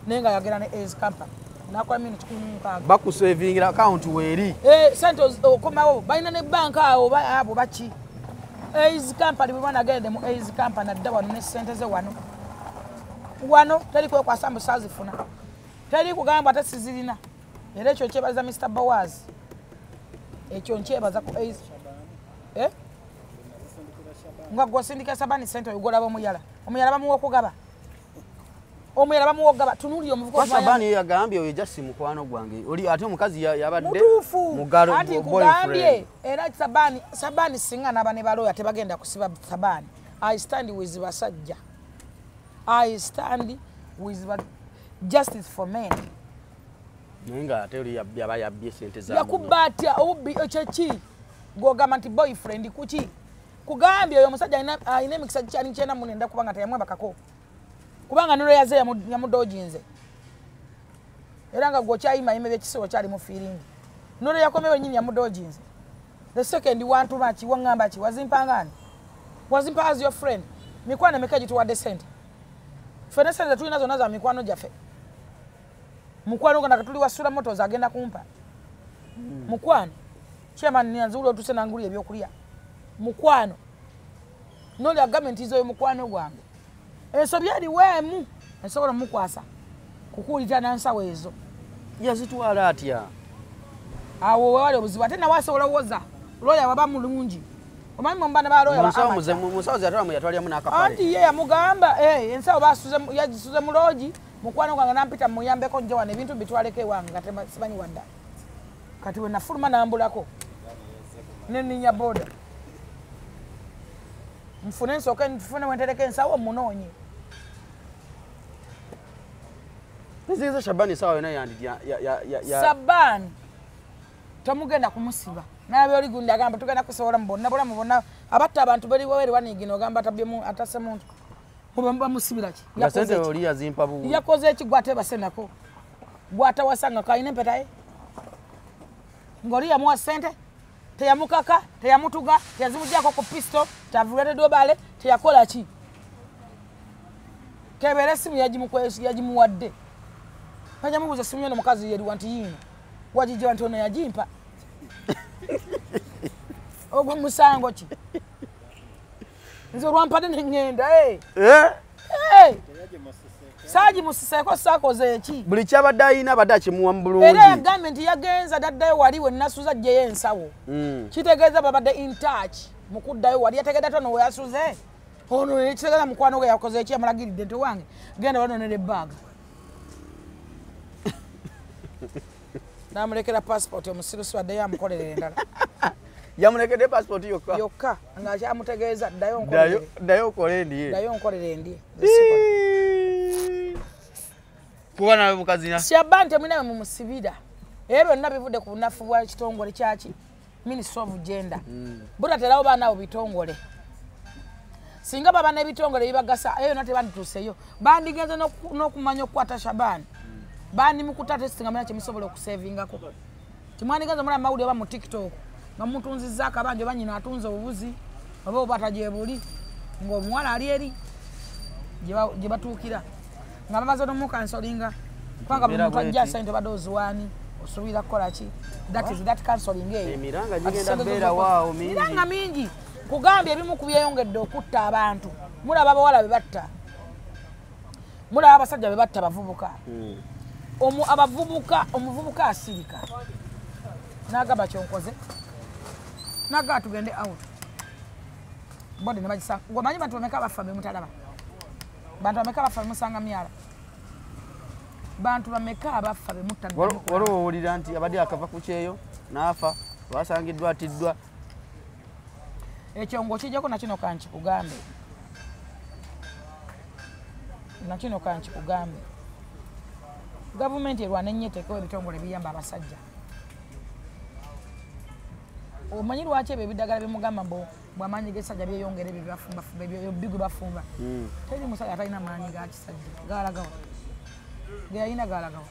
Naye nga yagenda ne Ace Company. N'akola 1,160,000. Bakusevingira account weeri. Ssente okomawo balina ne banka awo abo baki. Ace Company bwe mwana agende mu Ace Company adda wano ne ssente ze wano. Wano teri kwekwasa mbu saazifuna. Teri kugamba ate sizirina. Era ekyo nkyebaza Mr. Bowers. Ekyo nkyebaza ku Ace. Nga gw'osindika Shabani ssente oyo gw'olaba omuyala. Omuyala bamuwa okugaba. Omuyala bamuwa okugaba. Tunuulira omuvubuka. Shabani ye yagambye oyo just mukwano gwange. Oli ate omukazi yabadde mutuufu. Mugalo anti nkugambye era Shabani singa n'aba ne balooya tebagenda kusiba Shabani. I stand with basajja. I stand with justice for men. Naye nga ate oli yaba yabbye ssente za Yakubba atya obubbi ekyo ki? Gw'ogamba nti boyfriend kuki? Kugambye oyo omusajja alina emikisa gikyali 99 kubanga teyamwebakako. Kubanga ne lwe yaze yamudojinze. Era nga gw'okyayimayima ebyekisibo kyali mu feeling. Nolwe yakomewo nnyini yamudojinze. The second wantuma ki waŋŋamba ki wazimpanga ani? Wazimpa as your friend. Mikwano emeka gituwadde ssente? Ffenna ssente tulina zonna za mikwano gyaffe. Mukwano gwo nakatuli wasula motos agenda kumpa. Mukwano. Chairman nyanzula otuse nanguli ebyokulya. Mukwano. Noli agambye nti izo mukwano gwange. Ensobi eri weemu nsobola mukwasa kukuulira n'ensawo ezo. Yazitwala atya? Awo wewali obuzibu ate nawe asobola owoza. Looya waba mulungi. Omanyi mu baana ba looya Musawo yatwala yatwaliramu n'akapale. Anti ye yamugamba ensawo yagisuze mu loogi. Mukwano gwange nampita muyambeko nje wano ebintu bitwaleko ewange nga simanyi wadda. Kati we nafuluma nambulako. Ne nninnya boda. Nfune nsooke nfune wentereka ensawo munoonye. Nziza Shabani sawa yona yandi ya Shabani Tomugenda kumusiba. Nabe oli gundi agamba tugenda kusobola mbonna bolamu bonna abatta abantu bali wawere wanigino ogamba atabye mu atase muntu. Muba musibira ki? Yakoze oli yazimpa bu. Yakoze eki gwate basenako. Gwata wasanga kaine empeta ye. Ngoli yamuwa sente teyamukaka teyamutuga teyazimujjako ku pistol tavulete dobale teyakola ki? Kebere simu yajimuwadde. Pajamubuza simu yono mukazi yeri wanti yino. Wajije wanti ono yajimpa. Ogwo musango ki? Nze olwampadde ne ŋŋenda. Eh! Saaji musiseko sakoze eki? Buli kyabadde ayina abadde akimuwa mu bulungi. Era yagambye nti yagenza daddayo wali we nasuza aggyeyo ensawo. Kitegeeza babadde in touch mu kuddayo wali yategedde tono we yasuze. Ono ekitegeeza mukwano gwe yakoze eki yamulagiridde nti wange genda banonera ebbaaga. Namulekera passport omusirusi waddeyo amukolera endala. Yamulekedde passport yokka. Yokka ng'akyamutegeeza ddayo nkolere. Ddayo okole ndiye. Ddayo nkolere ndiye. Kuba nawe mukazi. Shaban temwina mumusibira. Ebyo byonna bivudde ku bunafu bwa kitongole kyaki Ministry of Gender. Butaterawo baana abo bitongole. Singa baba n'ebitongole bibagasa eyo nate bandituuseyo. Bandigenze n'okumanya okukwata Shaban. Bandi mukuta testinga manya kyemusobola okusavingako. Timwandigenze mulaba mawulire oba mu TikTok. Nga mutunzizza akabanja oba nnyina atunze obubuzi oba obata gye buli ng'omuwala ali eri gye batuukira. Nga bamaze n'omukansolinga kubanga buli muntu ajja sente obadde oziwaani osuubira kukola ki? That is that counseling eyo. Emiranga gigenda beera waawo mingi. Miranga mingi. Kugambye ebimu ku byeyongedde okutta abantu. Mulaba abawala be batta. Mulaba abasajja be batta abavubuka. Abavubuka omuvubuka asirika. N'agamba kyonkoze. N'agamba tugende out. Bode ne bagisanga. Omanyi bantu bameka abafa be mutalaba? Bantu bameka abafa be musanga myala? Bantu bameka abafa be mutadde. Waliwo owulira nti abadde akava ku kyeyo n'afa basangiddwa atiddwa. Ekyo ng'okijjako na kino kankikugambe. Na kino kankikugambe. Gavumenti erwana ennyo eteekewo ebitongole ebiyamba abasajja. Omanyi lwaki ebyo ebiddagala bye mugamba mbu amaanyi g'ekisajja byeyongera ebyo byebafumbafumba ebyo bigwe bafumba. Teri musajja atalina maanyi ga kisajja gaalagawa. Ge yalina gaalagawa.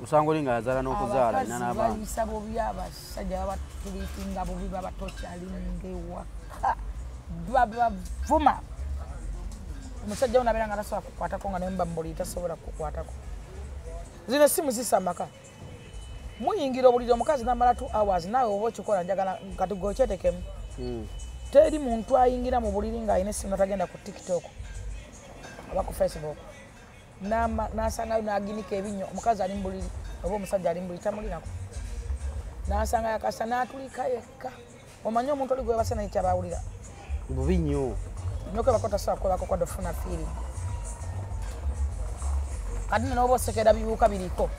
Osanga oli nga yazaala n'okuzaala alina n'abaana. Bayisa bubi abasajja babatuliitinga bubi babatokyalinga ewaka. Babavuma. Omusajja ono abeera nga tasobola kukwatako nga naye muba mu buliri tasobola kukwatako. Zino essimu zissa amaka. Muyingira obuliri omukazi n'amala 2 hours naawe oba okikola njagala kati gwe okyetekemu. Teri muntu ayingira mu buliri ng'alina essimu n'atagenda ku TikTok oba ku Facebook. N'asangayo n'aginika ebinnyo omukazi ali mu buliri oba omusajja ali mu buliri tamulinako. N'asangayo akasa n'atulika yekka. Omanyi omuntu oli gwe basa naye kyabawulira. Bubi nnyo. N'okwebako tasobola kukwebako kwadde ofuna feeling. Kati nno n'oba osekera bibuuka biriko.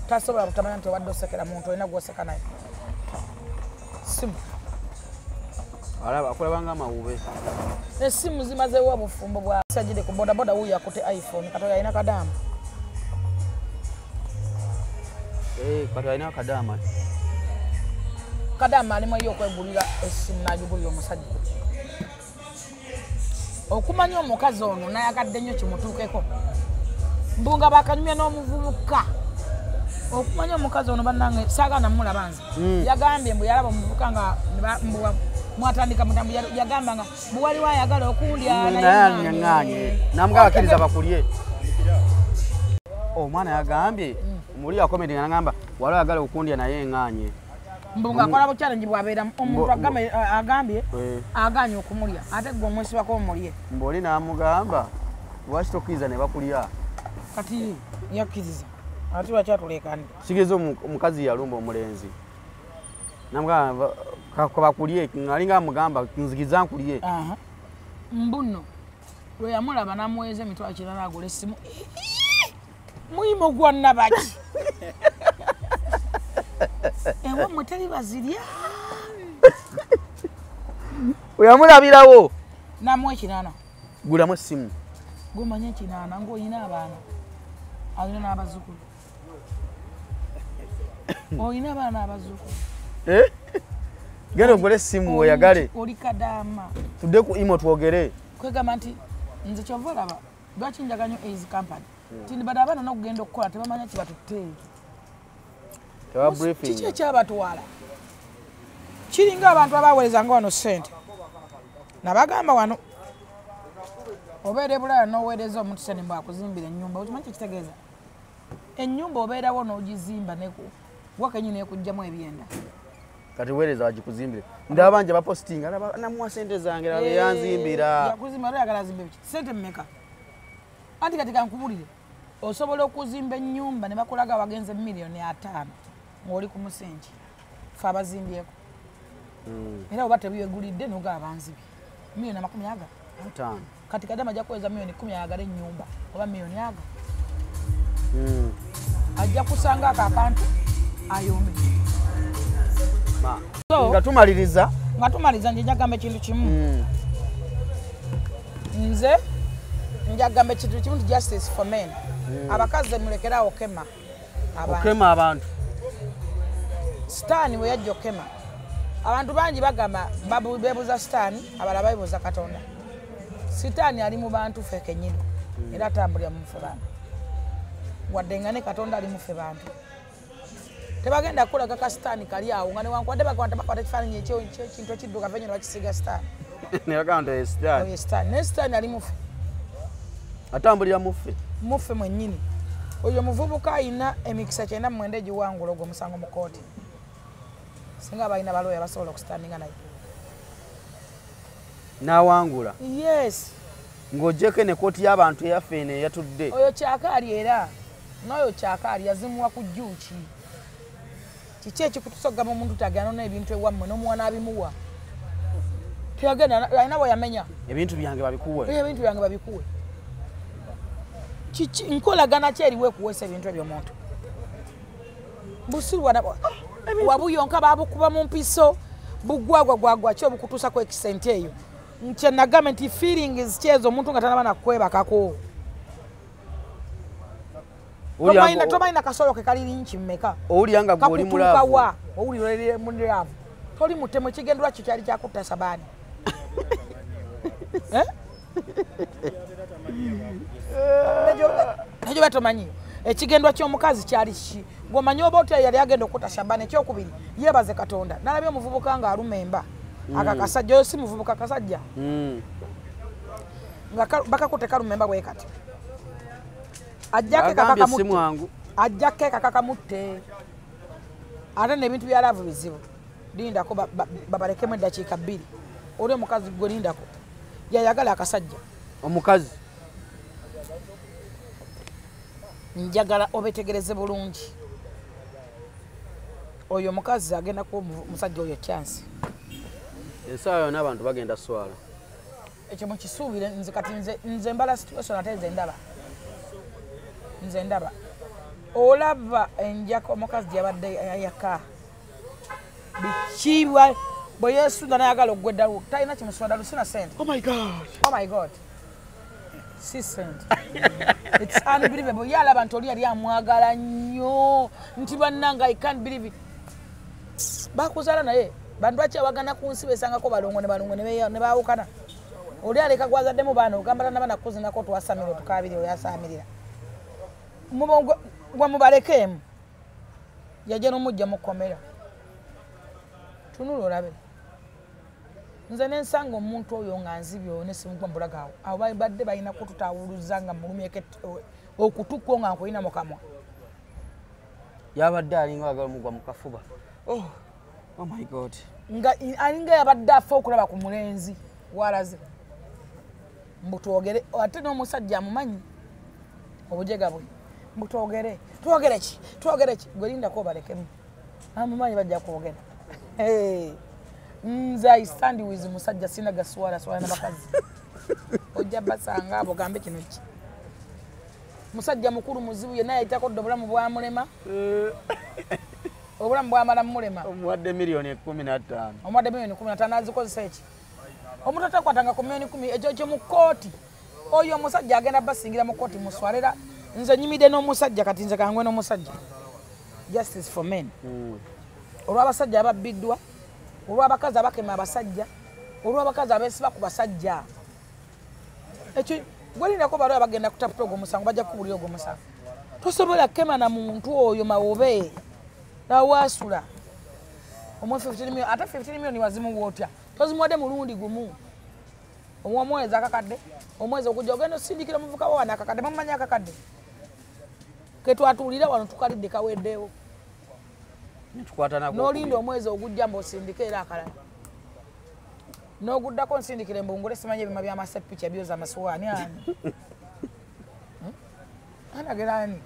Tasobola kutamanya nti obadde osekera muntu olina gw'oseka naye. Simu. Alaba akulaba ng'amawube. Essimu zimazeewo obufumbo bwa sajjide ku bodaboda wuuyo akutte iPhone kati oyo alina kadaama. Kati alina akadaama. Kadaama alimu eri okwegulira essimu n'agigulira omusajja. Okumanya omukazi ono n'ayagadde nnyo kimutuukeko. Mbunga bakanyumya n'omuvubuka. Okumanya omukazi ono bannange saagala namulaba nze. Yagambye mbu yalaba omuvubuka nga mwatandika mutambu yagamba nga mbu waliwo ayagala okundya naye ŋŋaanye. Namugamba akkiriza bakulye. Omwana yagambye muli akomedi nga nagamba waliwo ayagala okundya naye ŋŋaanye. Mbu ng'akola buchallenge bw'abeera omuntu agambye agaanye okumulya ate gwe omwesibako omulye. Mbu oli n'amugamba lwaki tokkiriza ne bakulya. Kati yakkiriza. Ate lwaki atuleekaanira? Kitegeeza omukazi yalumba omulenzi. Namugamba bakulye alinga amugamba nzikiriza nkulye. Mbu nno lwe yamulaba n'amuweeza emitwalo 8 agula essimu. Muyimo gwa nnabaki. Ewammwe teri bazirya. Bwe yamulabirawo. N'amuwa 8. Gulamu essimu. Gw'omanyi 8 ng'olina abaana. Alina n'abazzukulu. Olina abaana abazuukulu. Genda ogule essimu oyagale. Oli kadaama. Tudde ku imo twogere. Kwegamba nti nze kyova olaba lwaki njagala nnyo Aids Company. Nti bano abaana n'okugenda okukola tebamanya kibatutte. Kiki ekyabatwala? Kiringa abantu abaweerezanga wano ssente. Nabagamba wano obeera e Bulaaya n'oweereza omuntu ssente mbu akuzimbira ennyumba. Okimanyi kye kitegeeza? Ennyumba obeerawo n'ogizimba wakenyini ekuggyamu ebyenda. Kati weereza bagikuzimbire. Ndaba bangi abapositinga namuwa ssente zange laba yanzimbira. Yakuzimbira oyagala azimbe biki? Ssente mmeka? Anti kati kankubulire, osobola okuzimba ennyumba ne bakulaga wagenze 5,000,000 ng'oli ku musingi. Ffe abazimbyeko. Era oba tebyegulidde n'ogaba banzibye. 50,000,000. Kati kadama ajja kuweza 10,000,000 ayagala ennyumba oba 1,000,000. Ajja kusanga ako akantu ayombe. Nga tumaliriza. Nga tumaliriza nje njagamba ekintu kimu. Nze njagamba ekintu kimu nti justice for men. Abakazi mulekerawo okema abantu. Okema abantu. Sitaani we yajja okema. Abantu bangi bagamba beebuuza Sitaani, abalala beebuuza Katonda. Sitaani ali mu bantu ffe kennyini era atambulira mu ffe bantu. Wadde nga ne Katonda ali mu ffe bantu. Tebagenda kulaga ka Sitaani kali awo nga newankubadde bakwata ekifaananyi ekintu ekiddugavu ennyo ne bakisiiga Sitaani. Ne bagamba nti oyo Sitaani. Oyo Sitaani. Naye Sitaani ali mu ffe. Atambulira mu ffe. Mu ffe mwennyini. Oyo omuvubuka alina emikisa 99 egiwangula ogwo omusango mu kkooti. Singa balina balooya basobola okusitandinga naye. N'awangula. Yes. Ng'oggyeko ne kkooti y'abantu eyaffe eno eyatudde. Oyo kyakaali era n'oyo kyakaali yazimuwa ku jjuuki. Kiki ekikutusogga omuntu tagenda n'ebintu ewammwe n'omuwa n'abimuwa? Teyagenda alina bwe yamenya. Ebintu byange babikuwe. Ebintu byange babikuwe. Kiki nkolagana ki eriwo ekuweesa ebintu ebyo omuntu? Busiru wabuyonka babukuba mu mpiso bugwagwagwagwa ki obukutuusako ekisente eyo. Nkye nagamba nti feelings ki ezo omuntu nga tanaba nakwebakako. Tomalina kasolo ke kali linki mmeka. Owulira nga gwe oli mulaavu. Owulira oli mulaavu. Toli mutemu ekigendwa kyo kyali kyakutta Sabaani. Ekyo batomanyi. Ekigendwa ky'omukazi kyali ki? Ng'omanyi oba otya yali agenda okutta Shabaani. Ekyokubiri yeebaze Katonda. Nalabye omuvubuka ng'aluma emba. Aka kasajja oyo si muvubuka kasajja. Nga bakakutte kaluma emba bwe kati. Ajja keeka kakamutte. Ate n'ebintu bya laavu bizibu. Lindako babalekemu eddakiika 2. Oli omukazi gwe lindako. Yayagala akasajja. Omukazi. Njagala obetegereze bulungi. Oyo omukazi agenda kuwa omusajja oyo chance. Essaawa yonna abantu bagenda swala. Ekyo mukisuubire nze kati nze mbala situation ate nze ndaba. Nze ndaba. Olaba enjaka omukazi gy'abadde yaka. Biki bwe yeesunda n'ayagala okugwa eddalu talina kimusula ddalu sina ssente. Oh my God. Oh my God. Si ssente. It's unbelievable. Ye alaba nti oli yali amwagala nnyo nti bannange I can't believe it. Bakuzaala naye bantu bakyawagana ku nsi besangako balongo ne balongo ne baawukana. Oli aleka gwazaddemu baana ogamba tannaba nakuzinako twasamira otukaabiri oyo asaamirira. Gwe mubalekeemu yajja n'omujja mu kkomera. Tunula olabe. Nze ne nsanga omuntu oyo nga nzibye oyo ne simugwa mbulaga awo. Abo badde balina kututaawuluza nga mulumyeko okutukwo nga nkulina mu kamwa. Yabadde alinga ayagala omugwa mu kafuba. Oh, oh my God. Nga alinga yabadde afa okulaba ku mulenzi walaze. Mbu twogere ate n'omusajja amumanyi obujega bwe. Mbu twogere. Twogere ki? Twogere ki? Gwe lindako obalekemu. Amumanyi bajja kwogera. Hey. Nze I stand with musajja sina gaswala swala na bakazi. Ojja basanga abo gambe kino ki. Musajja mukulu muzibu yenna yayitako dda obulamu bwamulema. Obulamu bwamala mulema. Omuwadde 15,000,000. Omuwadde 15,000,000 azikozesa eki? Omuntu atakwatanga ku 10,000,000 ekyo kyo mu kkooti. Oyo omusajja agenda basingira mu kkooti muswalera. Nze nyimidde n'omusajja kati nze kangwe n'omusajja. Justice for men. Olw'abasajja ababbiddwa, olw'abakazi abakema abasajja, olw'abakazi abeesiba ku basajja. Ekyo gwelindako baliwo abagenda kutaputa ogwo omusango, bajja kukubulira ogwo omusango. Tosobola kukema na muntu oyo mawobe nawaasula omwe 15 million, ate 15 million wazimuwa otya? Tozimuwadde mulundi gumu. Omwezi akakadde, omwezi ogujja ogenda osindikira omuvuka wo wano akakadde, bamumanyi akakadde. Ketwatuulira wano tukalidde kaweddewo. N'olinda omwezi ogujja mb'osindike era akalala. N'oguddako nsindikira embungule simanyi ebima by'amasepiki ebyoza amasuwaani ani. Anagera ani?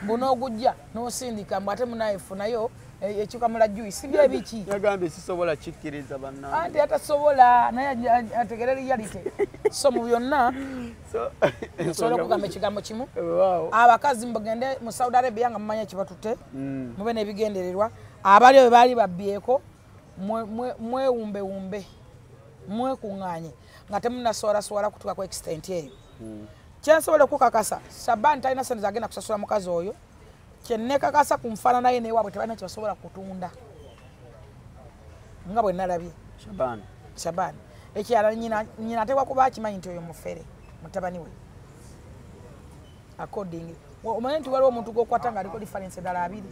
Mbu n'ogujja n'osindika mbu ate munaye funayo ekikamula juice bye biki. Yagambye sisobola kikkiriza bannange. Anti atasobola naye ategere reality. So mu byonna nsobola okugamba ekigambo kimu. Abakazi mugende mu Saudi Arabia nga mumanyi ekibatutte, mube n'ebigendererwa. Abali bwe baali babbyeko mwewumbewumbe, mwekuŋŋaanye nga temunnaswalaswala kutuuka ku extent eyo. Kyensobola okukakasa, Shaban talina ssente zagenda kusasula mukazi oyo. Kyenneekakasa ku nfaanana ye n'ewaabwe tebalina kye basobola kutunda nga bwe nalabye Shaban. Ekirala nnyina ateekwa kuba akimanyi nti oyo mufere mutabani we. According omanyi nti waliwo omuntu gw'okwata ng'aliko difference endala abiri.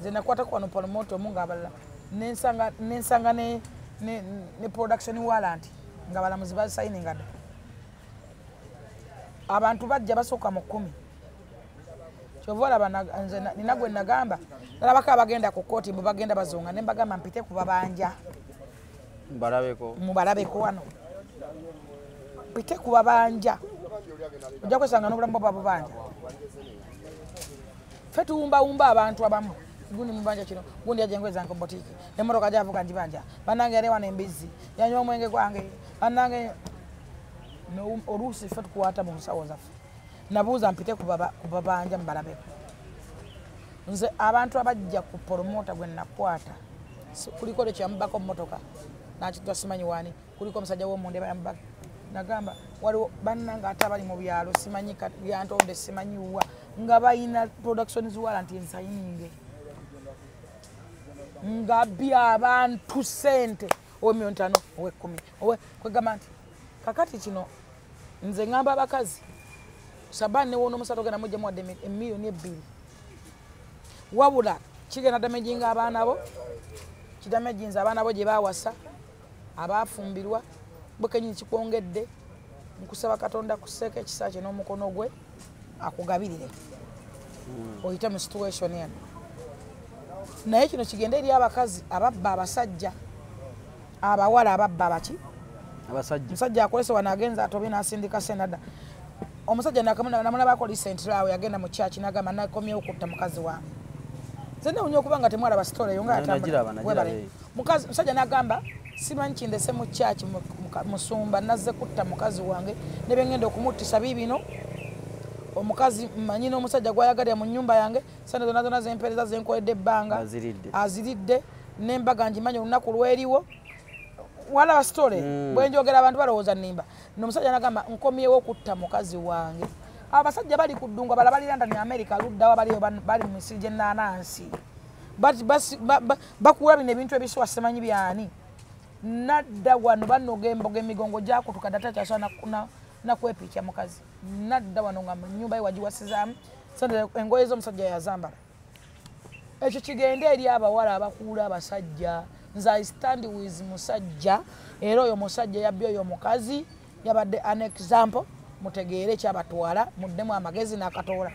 Nze nakwatako wano promoter omu ng'abalala nensanga ne production warrant nga balamuzi basayininga dda. Abantu bajja basooka mu 10. Kyova olaba nze nina gwe nagamba nalabako abagenda ku kkooti mbu bagenda bazonga ne mbagamba mpite ku babanja. Mbalabeko. Mubalabeko wano. Mpite ku babanja. Ojja kwesanga n'obulamu bwa babanja. Ffe tuwumbawumba abantu abamu. Gundi mubanja kino, gundi yaje engoye zange mu boutique. Emmotoka gy'avuga ngibanja. Bannange yali wano embizzi. Yanywa omwenge gwange. Bannange oluusi ffe tukwata mu nsawo zaffe. Nabuuza mpite ku babanja mbalabeko. Nze abantu abajja ku promoter gwe nakwata. Kuliko lekyo yamubako mmotoka. Nakitwa simanyi waani. Kuliko omusajja w'omunda yamubaka. Nagamba waliwo bannange ate abali mu byalo simanyi Lyantonde simanyi wa nga balina productions warrant ensayininge. Nga bbya abantu ssente owe 5,000,000 owe 10 owe kwegamba nti kakati kino nze ngamba abakazi Shaban ne wono omusajja ogenda mujjamu wadde 2 million. Wabula kigenda damaginga abaana bo, kidamaginza abaana bo gye baawasa, abaafumbirwa, bwe kennyini kikwongedde. Nkusaba Katonda akuseeko ekisa kye n'omukono gwe akugabirire oyite mu situation eno. Naye kino kigende eri abakazi ababba abasajja, abawala ababba abaki? Abasajja. Omusajja akolese wano agenza atobye n'asindika senada. Omusajja namulabako recently awo yagenda mu church n'agamba nakomyewo kutta mukazi wange. Nze newuunya okuba nga temwalaba story eyo nga atambula. Omusajja n'agamba simanyi kindese mu church musumba nazze kutta mukazi wange ne bye ngenda okumuttisa biibino. Omukazi mmanyi n'omusajja gw'ayagalira mu nnyumba yange, ssente zonna zonna zempeereza zenkoledde ebbanga aziridde n'embaga ngimanyi olunaku lweriwo. Walaba story bwe njogera abantu balowooza nnimba. N'omusajja n'agamba nkomyewo kutta mukazi wange. Abasajja bali ku ddungu, abalala bali London, America, luddawa baliyo bali mu misiri gy'ennaanansi. Bakuula bino ebintu ebisuwa simanyi byani. Nadda wano banoga emboga emigongo gyakutuka dda takyasobola nakwepiikya mukazi. Nadda wano nga mu nnyumba ye wagiwasizaamu ssente engoye z'omusajja yazambala. Ekyo kigende eri abawala abakuula abasajja. Nze I stand with musajja, era oyo musajja yabbye oyo mukazi yabadde an example, mutegeere ekyabatwala, muddemu amagezi n'akatoola.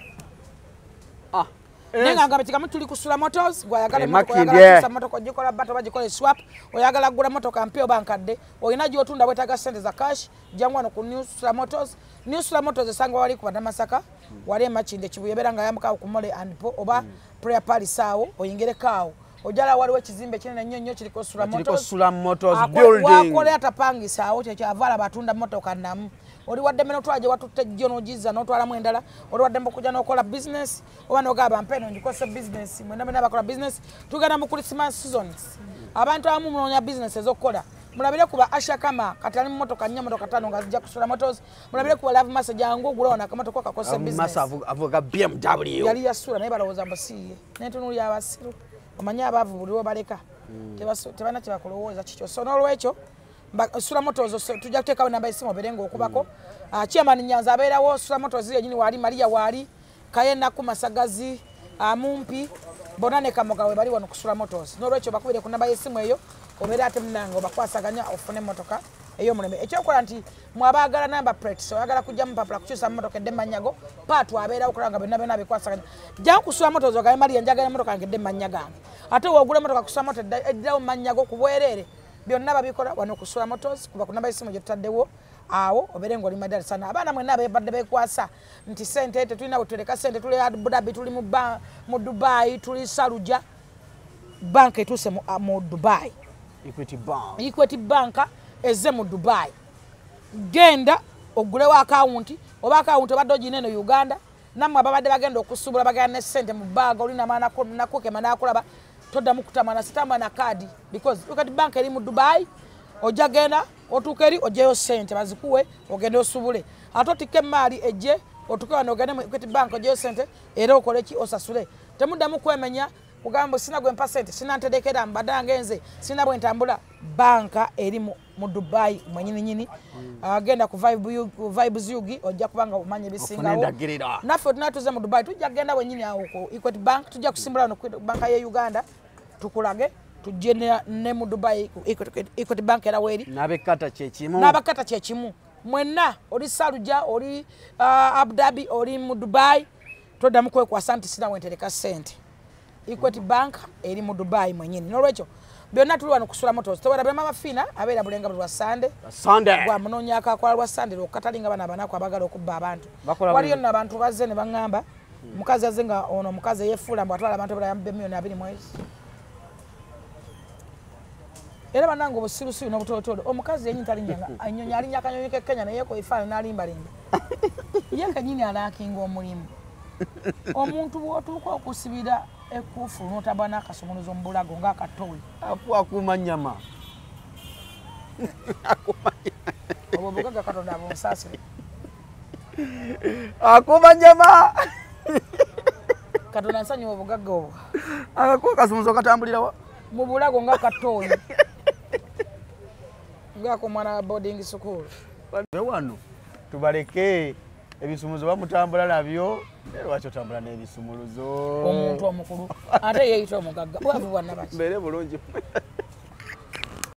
Naye nga kigamu tuli ku Sula Motors, gw'ayagala emmotoka, oyagala kukyusa mmotoka ogikola bato oba gikole swap, oyagala kugula mmotoka mpya oba nkadde, olina gy'otunda weetaaga ssente za cash, jangu wano ku New Sula Motors. New Sula Motors esangibwa wali ku Bannamasaka, wali e Makindye Kibuye, ebeera nga yambuka ku Mole and Po oba Prayer Palace awo, oyingireko awo. Ojala waliwo ekizimbe kinene nnyo nnyo kiriko Sula Motors. Sula Motors building. Wakole atapangisa awo kyekyava alaba atunda mmotoka nnamu. Oli waddembe n'otwala gye watutte jjo n'ogizza n'otwalamu endala, oli waddembe okujja n'okola business oba n'ogamba mpa eno ngikozese business, mwenna mwenna abakola business tugenda mu Christmas seasons. Abantu abamu munoonya business ez'okukola. Mulabire kuba Asha Kama kati ali mu motoka 4 motoka 5 nga zijja kusula Motors. Mulabire kuba Love Massa jangu ogula wano akamotoka kakose business. Massa avuga BMW. Yali yasula naye balowooza mbu si ye. N'entunuulira abasiru. Omanyi abaavu buli lwe baleka. Tebalina kye bakulowooza kikyo. So n'olwekyo Sula Motors tujja kuteekawo namba y'essimu obeere ng'okubako. Chairman Nyanza abeerawo, Sula Motors yennyini waali, Maria waali, Kayenaku Masagazi, Mumpi, bonna ne Kamoga we bali wano ku Sula Motors. N'olwekyo bakubire ku namba y'essimu eyo obeere ate munnange obakwasaganya ofune emmotoka ey'omulembe. Ekyokola nti mwabaagala number plates, oyagala kujja mupapula kukyusa mmotoka edde mmanyago, Paatu abeerawo okulaba nga byonna byonna bikwasaganya. Jangu ku Sula Motors ogambe Maria njagala emmotoka yange edde mmannya gange. Ate w'ogula emmotoka ku Sula Motors eddirawo mmanyago ku bwereere. Byonna babikola wano ku Sula Motors, kuba ku namba y'essimu gye tutaddewo awo obeere ng'oli madali sana. Abaana mwenna ababadde beekwasa nti ssente tetulina bwe tutereka ssente, tuli Abu Dhabi, tuli mu Dubai, tuli Saruja. Banka etuuse mu Dubai. Equity Bank. Equity Bank ezze mu Dubai. Genda ogulewo akawunti, oba akawunti obadde ogirina eno Uganda, nammwe ababadde bagenda okusuubula bagenda ne ssente mu bbaaga, oli nakukema n'akulaba, toddamu kutamana sitamba na kaadi because Equity Bank eri mu Dubai. Ojja genda otuuka eri oggyeyo ssente bazikuwe ogende osuubule, ate otikke emaali ejje otuuke wano ogende mu Equity Bank oggyeyo ssente era okole ki osasule. Temuddamu kwemenya kugamba sina gwe mpa ssente, sina nterekera, mbadde ngenze, sina bwe ntambula. Banka eri mu Dubai mwenyininyini. Genda ku Vibes UG ojja kubanga omanya ebisingawo. Naffe tunatuze mu Dubai tujja kugenda wennyini awo ku Equity Bank, tujja kusimbula wano ku banka ye Uganda tukulage tujje ne mu Dubai ku Equity Bank era weeri. N'abekata kyekimu. N'abekata kyekimu. Mwenna oli Saruja, oli Abu Dhabi, oli mu Dubai, toddamu kwekwasa nti sina wentereka ssente. Equity Bank eri mu Dubai mwennyini. N'olwekyo byonna tuli wano ku Sula Motors. Tewerabira Mama Fina abeera Bulenga buli lwa Sande. Sande. Gwamunoonyaako akola lwa Sande lwokka talinga bano abanaku abaagala okubba abantu. Waliyo nno abantu bazze ne baŋŋamba mukazi azze nga ono omukazi eyeefuula mbu atwala abantu abalala yamubba $20 mwezi. Era bannange obusirusiru n'obutoolotolo, omukazi yennyini talinnyanga ennyonyi, alinnya akanyonyi k'e Kenya naye yeekola ebifaananyi n'alimbalimba. Ye kennyini alaakinga omulimu. Omuntu bw'otuuka okusibira ekkuufu n'otaba n'akasumuluzo mu bulago ng'akatoyi. Akuuma nnyama. Obwo obugagga Katonda abunsaasire. Akuuma nnyama. Katonda nsonyiwa obugagga obwo. Akuwa akasumuluzo katambulira wa? Mu bulago ng'akatoyi. Ng'ako omwana wa boarding school. Wano tubaleke ebisumuluzo bamutambula nabyo. Lwaki otambula n'ebisumuluzo? Omuntu omukulu ate yeeyita omugagga. Bwavu bwa nnabaki. Mbeere bulungi.